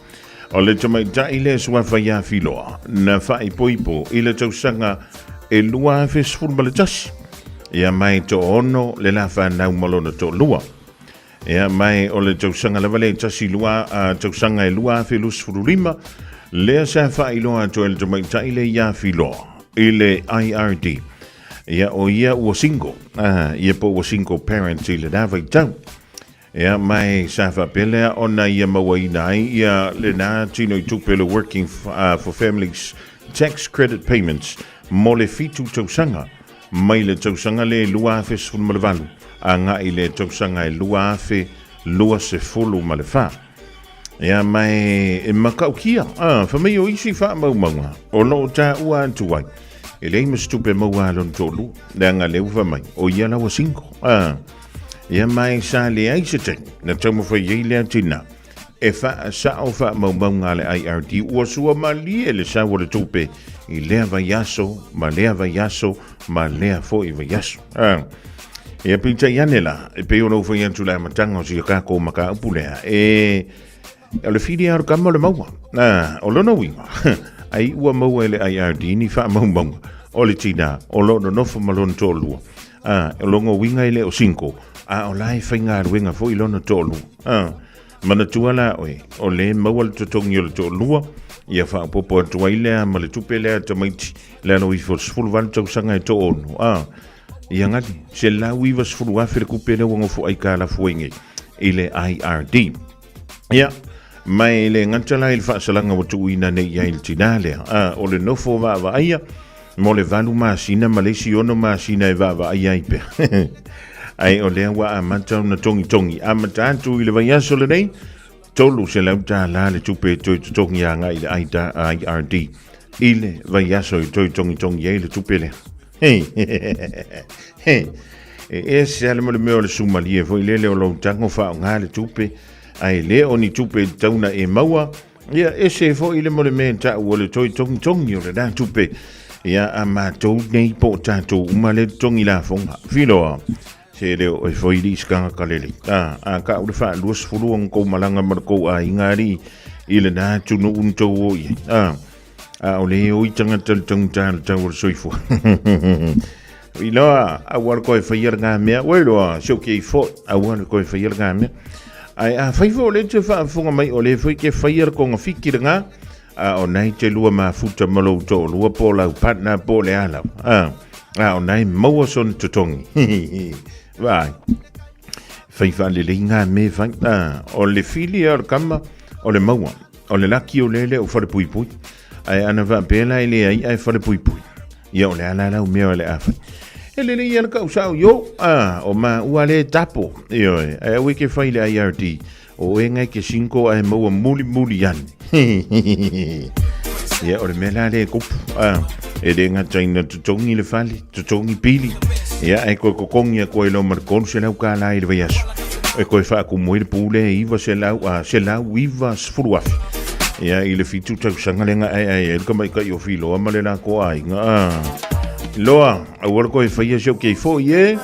O le tamaitai lea suafa ia Filoa na faaipoipo i le tausaga e 2011. Ia mai toaono le la whanau ma lona toalua. Ia mai o le tausaga lava lea tasi lua, tausaga e 2025, lea sa faailoa atu e le tamaitai lea ia Filoa i le IRD. Ia o ia ua single, ia po ua single parent i lena vaitau. Ia mai sa faapea lea ona ia mauaina ai ia lena tino i tupe le Working for Families Tax Credit Payments mo le 7 tausaga mai le tausaga le 2018 agai le tausaga e 2024. Ia mai e makaukia, fai mai o isi faamaumauga o lo o taua atu ai e leai ma se tupe maua a lona toalua, leaga lea ua fai mai o ia la ua single. Ia mai sa leai se taimi na taumafai ai lea tina e faasao faamaumauga a le IRD ua sua malie le sau o le tupe i lea vaiaso ma lea vaiaso ma lea foi vaiaso. Ia peitai ane la, e pei ona ou fai atu i le amataga o si a kākou mataupu lea, e o le whiri a o le kama o le maua. O lona uiga, ai ua maua e le IRD ni faamaumauga o le tinā o lo o nonofo ma lona toalua. O lona uiga e le o single, a o la e faigaluega foi lona toalua. Manatua la oe, o le maua le totogi o le toalua, ia faaopoopo atu ai lea ma le tupe lea tamaiti le alo ifo o le 18 tausaga e toaono. Ia gali, $190,000 le kupe lea ua nofo aitalafu ai nei i le IRD. Ia, ma e le gata la i le faasalaga ua tuuina nei i ai le tinā lea, a, o le nofo vaavaaia mo le 8 masina ma le isi 6 masina e vaavaaia ai pea. Ae o lea ua amata ona togitogi. Amata atu i le vaiaso lenei, $300 le tupe e toe totogi agai i le IRD i le vaiaso e toe togitogi ai le tupe lea. E ese lava le mo le mea o le sumalie foi lele o lou tago faaaoga le tupe, ae le o ni tupe e tatau ona e maua. Ia, ese foi le mo le mea e tau o le toe togitogi o lena tupe. Ia, a matou nei po o tatou uma le totogi lafoga. Filoa, se le o e foi li se tagata lelei. A, a kau le faa-20 ona tou malaga ma le tou aiga alii i lena atunuu na tou o i ai. A, a o le o i tagata le taugata le tau o le soifua. Filoa, aua le toe faia lena mea. Ua iloa, se o ke i foi, aua le toe faia lena mea. Ae afai foi o lea e te faafofoga mai o lea foi e te faia le togafiti lena, A o na e te lua mafuta ma lou toalua po o lau partner po o le a lava. A, a o na e maua sona totogi. Vaai. Fai faalelei ngā me fai. A, o le fili o le kama o le maua. O le laki o lele o wharepuipui. Ae ana faapea la e leai ae wharepuipui. Ia o le a la lau mea o le a fai. E lelei ia le kau sao yo. A, o ma ua le tapo. Ioe, ae aua e ke fai le IRD. O e ngai ke sinko ae maua muli muli ane. Ia, o le mea la le kupu. A, e le ngata ina totogi le fale, totogi pili. Ia, ae koe kokongi a koe lo ma le 300 kālā i le vaiaso. E koe whaakumu i le pule e iwa se lau, a, se lau iwa sefulu afe. Ia, i le 7 tausaga lenga ae ae e le kamaikai o Filoa ma le lako aiga. A, loa, aua le koe whaia se o kei fo i e.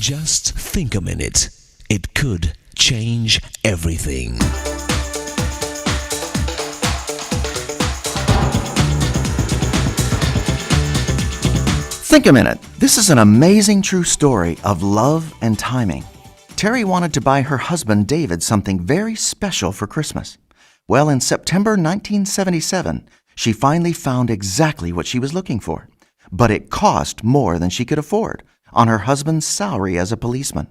Just think a minute. It could change everything. Think a minute. This is an amazing true story of love and timing. Terry wanted to buy her husband David something very special for Christmas. Well, in September 1977, she finally found exactly what she was looking for. But it cost more than she could afford on her husband's salary as a policeman.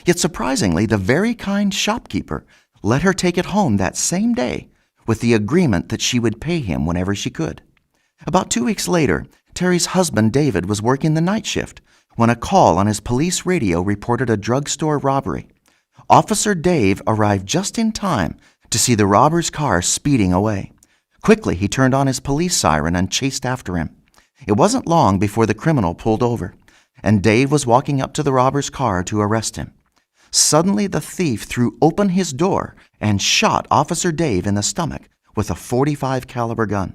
Yet surprisingly, the very kind shopkeeper let her take it home that same day with the agreement that she would pay him whenever she could. About 2 weeks later, Terry's husband, David, was working the night shift when a call on his police radio reported a drugstore robbery. Officer Dave arrived just in time to see the robber's car speeding away. Quickly, he turned on his police siren and chased after him. It wasn't long before the criminal pulled over, and Dave was walking up to the robber's car to arrest him. Suddenly, the thief threw open his door and shot Officer Dave in the stomach with a 45 caliber gun.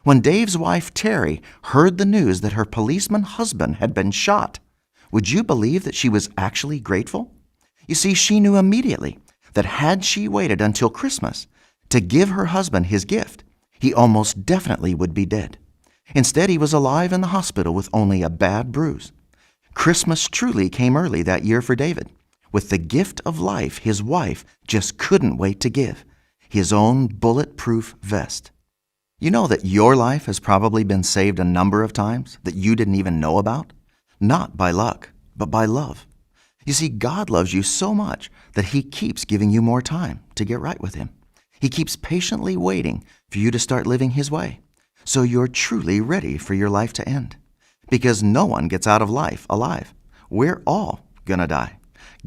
When Dave's wife Terry heard the news that her policeman husband had been shot, would you believe that she was actually grateful? You see, she knew immediately that had she waited until Christmas to give her husband his gift, he almost definitely would be dead. Instead, he was alive in the hospital with only a bad bruise. Christmas truly came early that year for David, with the gift of life his wife just couldn't wait to give his own bulletproof vest. You know that your life has probably been saved a number of times that you didn't even know about? Not by luck, but by love. You see, God loves you so much that He keeps giving you more time to get right with Him. He keeps patiently waiting for you to start living His way, so you're truly ready for your life to end. Because no one gets out of life alive. We're all gonna die.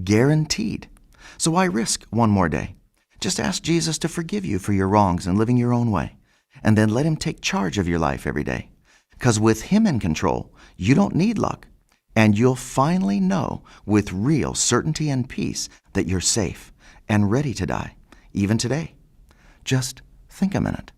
Guaranteed. So why risk one more day? Just ask Jesus to forgive you for your wrongs and living your own way, and then let Him take charge of your life every day. Because with Him in control, you don't need luck, and you'll finally know with real certainty and peace that you're safe and ready to die, even today. Just think a minute.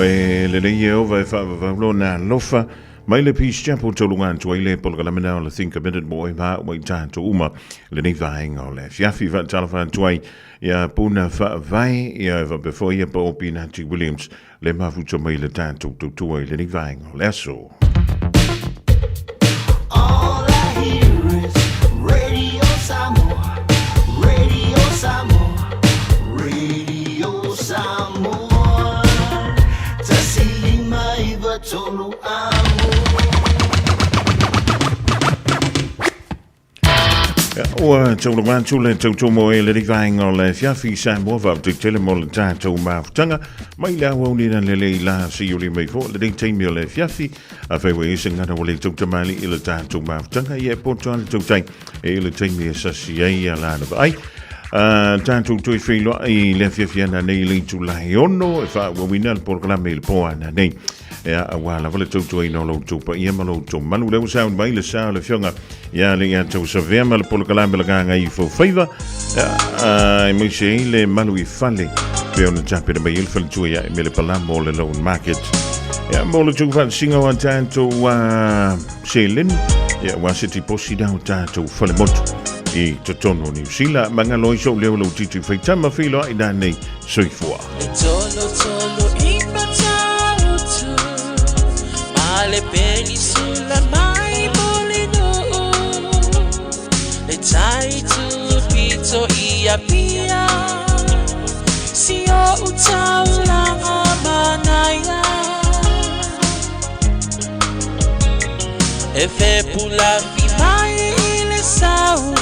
Ioe, lelei Ieova e faavavau lona alofa Mai le Peace Chapel tauluga atu ai le polokalame lena o le Think a Minute mo oe ma au i tatou uma i lenei vaega o le afiafi. Faatalofa atu ai ia Puna Faavae, ia e faapea foi ia Paul Pinati Williams le mafuta mai le tatou tautua i lenei vaega o le aso. All I hear is Radio Samoa, Radio Samoa, Radio Samoa. 159 amo. Ua taulaga atu le tautomo e le vaenga o le afiafi Samoa faafetai tele mo le tatou mafutaga mai le auauni na lelei la siuli mai fo le taimi o le afiafi a fai ua i se gana ua le tautamali i le tatou mafutaga ia e poto a le tautai e le taimi e sasi ai a lana vaai. Tatou toe feiloai i le afiafi ana nei le itula e 6 e faaauauina le polokalame i le po ana nei. Ea, aua lava le tautuaina o lo outou paia ma lo outou malu. Lea ua sauni mai le sa o le afioga ia le ia Tausavea ma le polokalame le Gagaifo Faiva. Ea, aemaise ai le malu i fale pe ona tapena mai ai le faletua ia Emele Palamo o le Loan Market. Ea, mo le tuufaatasiga o a tatou seleni, ea, ua se tiposi na o tatou falemotu i totonu o Niu Sila. Magalo ai sou leo lau titi faitama feiloai nanei soifua. E tolo tolo i Matautu Ma le penisula mai Mulinuu Le tai tu pito i Apia Si o utaulanga manaia E fepulafi mai i le sau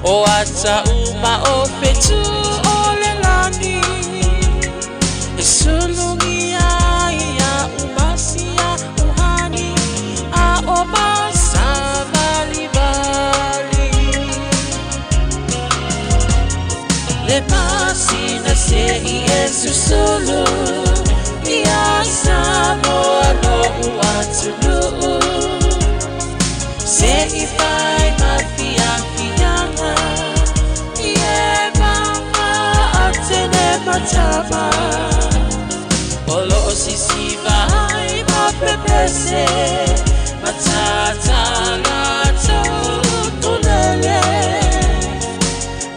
O ata uma o fetu o le lani E sulugia ia umasia uhani A o masavalivali Le masina se i e susulu Ia Samoa lo'u atunuu Se i fai ma fiafiaga I e mama atene matama O lo'o sisiva ai ma pepese Matata latou tulele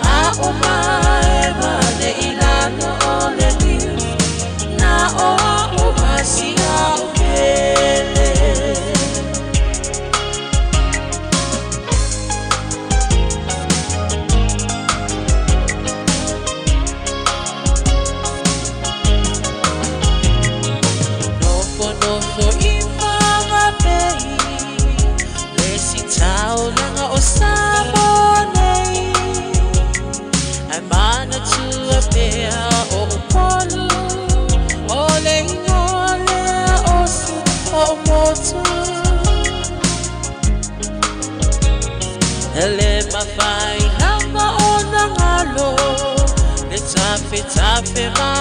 A o mae mane i lalo o le liu Na o a'u masia o pele. Nofonofo i Whanganui Le sitaulaga o Samoa nei Ae manatua pea o Upolu O le ingoa lea o si o'u motu E le mafai lava ona galo Le tafetafe ma